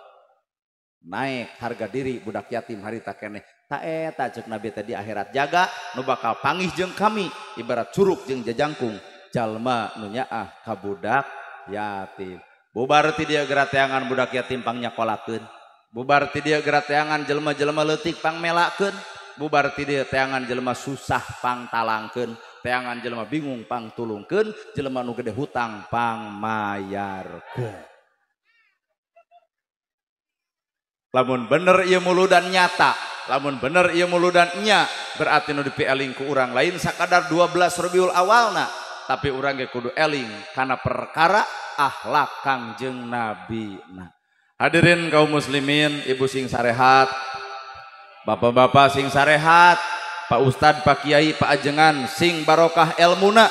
Naik harga diri budak yatim harita keneh. Ta eta ceuk Nabi tadi akhirat jaga nu bakal pangih jeung kami ibarat curug jeung jajangkung jalma nu nyaah ka budak yatim. Bubar ti dieu gerateangan budak yatim pangnyakolakkeun. Bubar ti dieu gerateangan jelema-jelema leutik pangmelakeun. Bubar ti dieu teangan jelema susah pangtalangkeun, teangan jelema bingung pangtulungkeun, jelema nu gede hutang pangmayarkeun. Lamun bener ieu muludan nyata, lamun bener ieu muludan nya, berarti nu dipieling ku urang lain sakadar 12 Rabiul Awalna, tapi urang ge kudu eling kana perkara akhlak Kangjeng Nabi. Nah, hadirin kaum muslimin, ibu sing sarehat, bapak-bapak sing sarehat, Pak Ustad, Pak Kiai, Pak Ajengan sing barokah elmuna,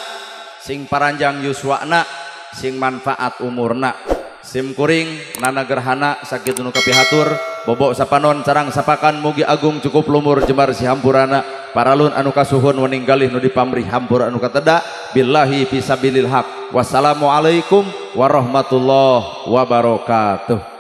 sing paranjang yuswana, sing manfaat umurna. Sim kuring nana gerhana sakit nu kapihatur, bobok sapanon carang sapakan mugi agung cukup lumur jembar si hampurana, paralun anu kasuhun weninggalih nu dipamrih hampur anu kateda, billahi fisabilil haq. Wassalamualaikum warahmatullahi wabarakatuh.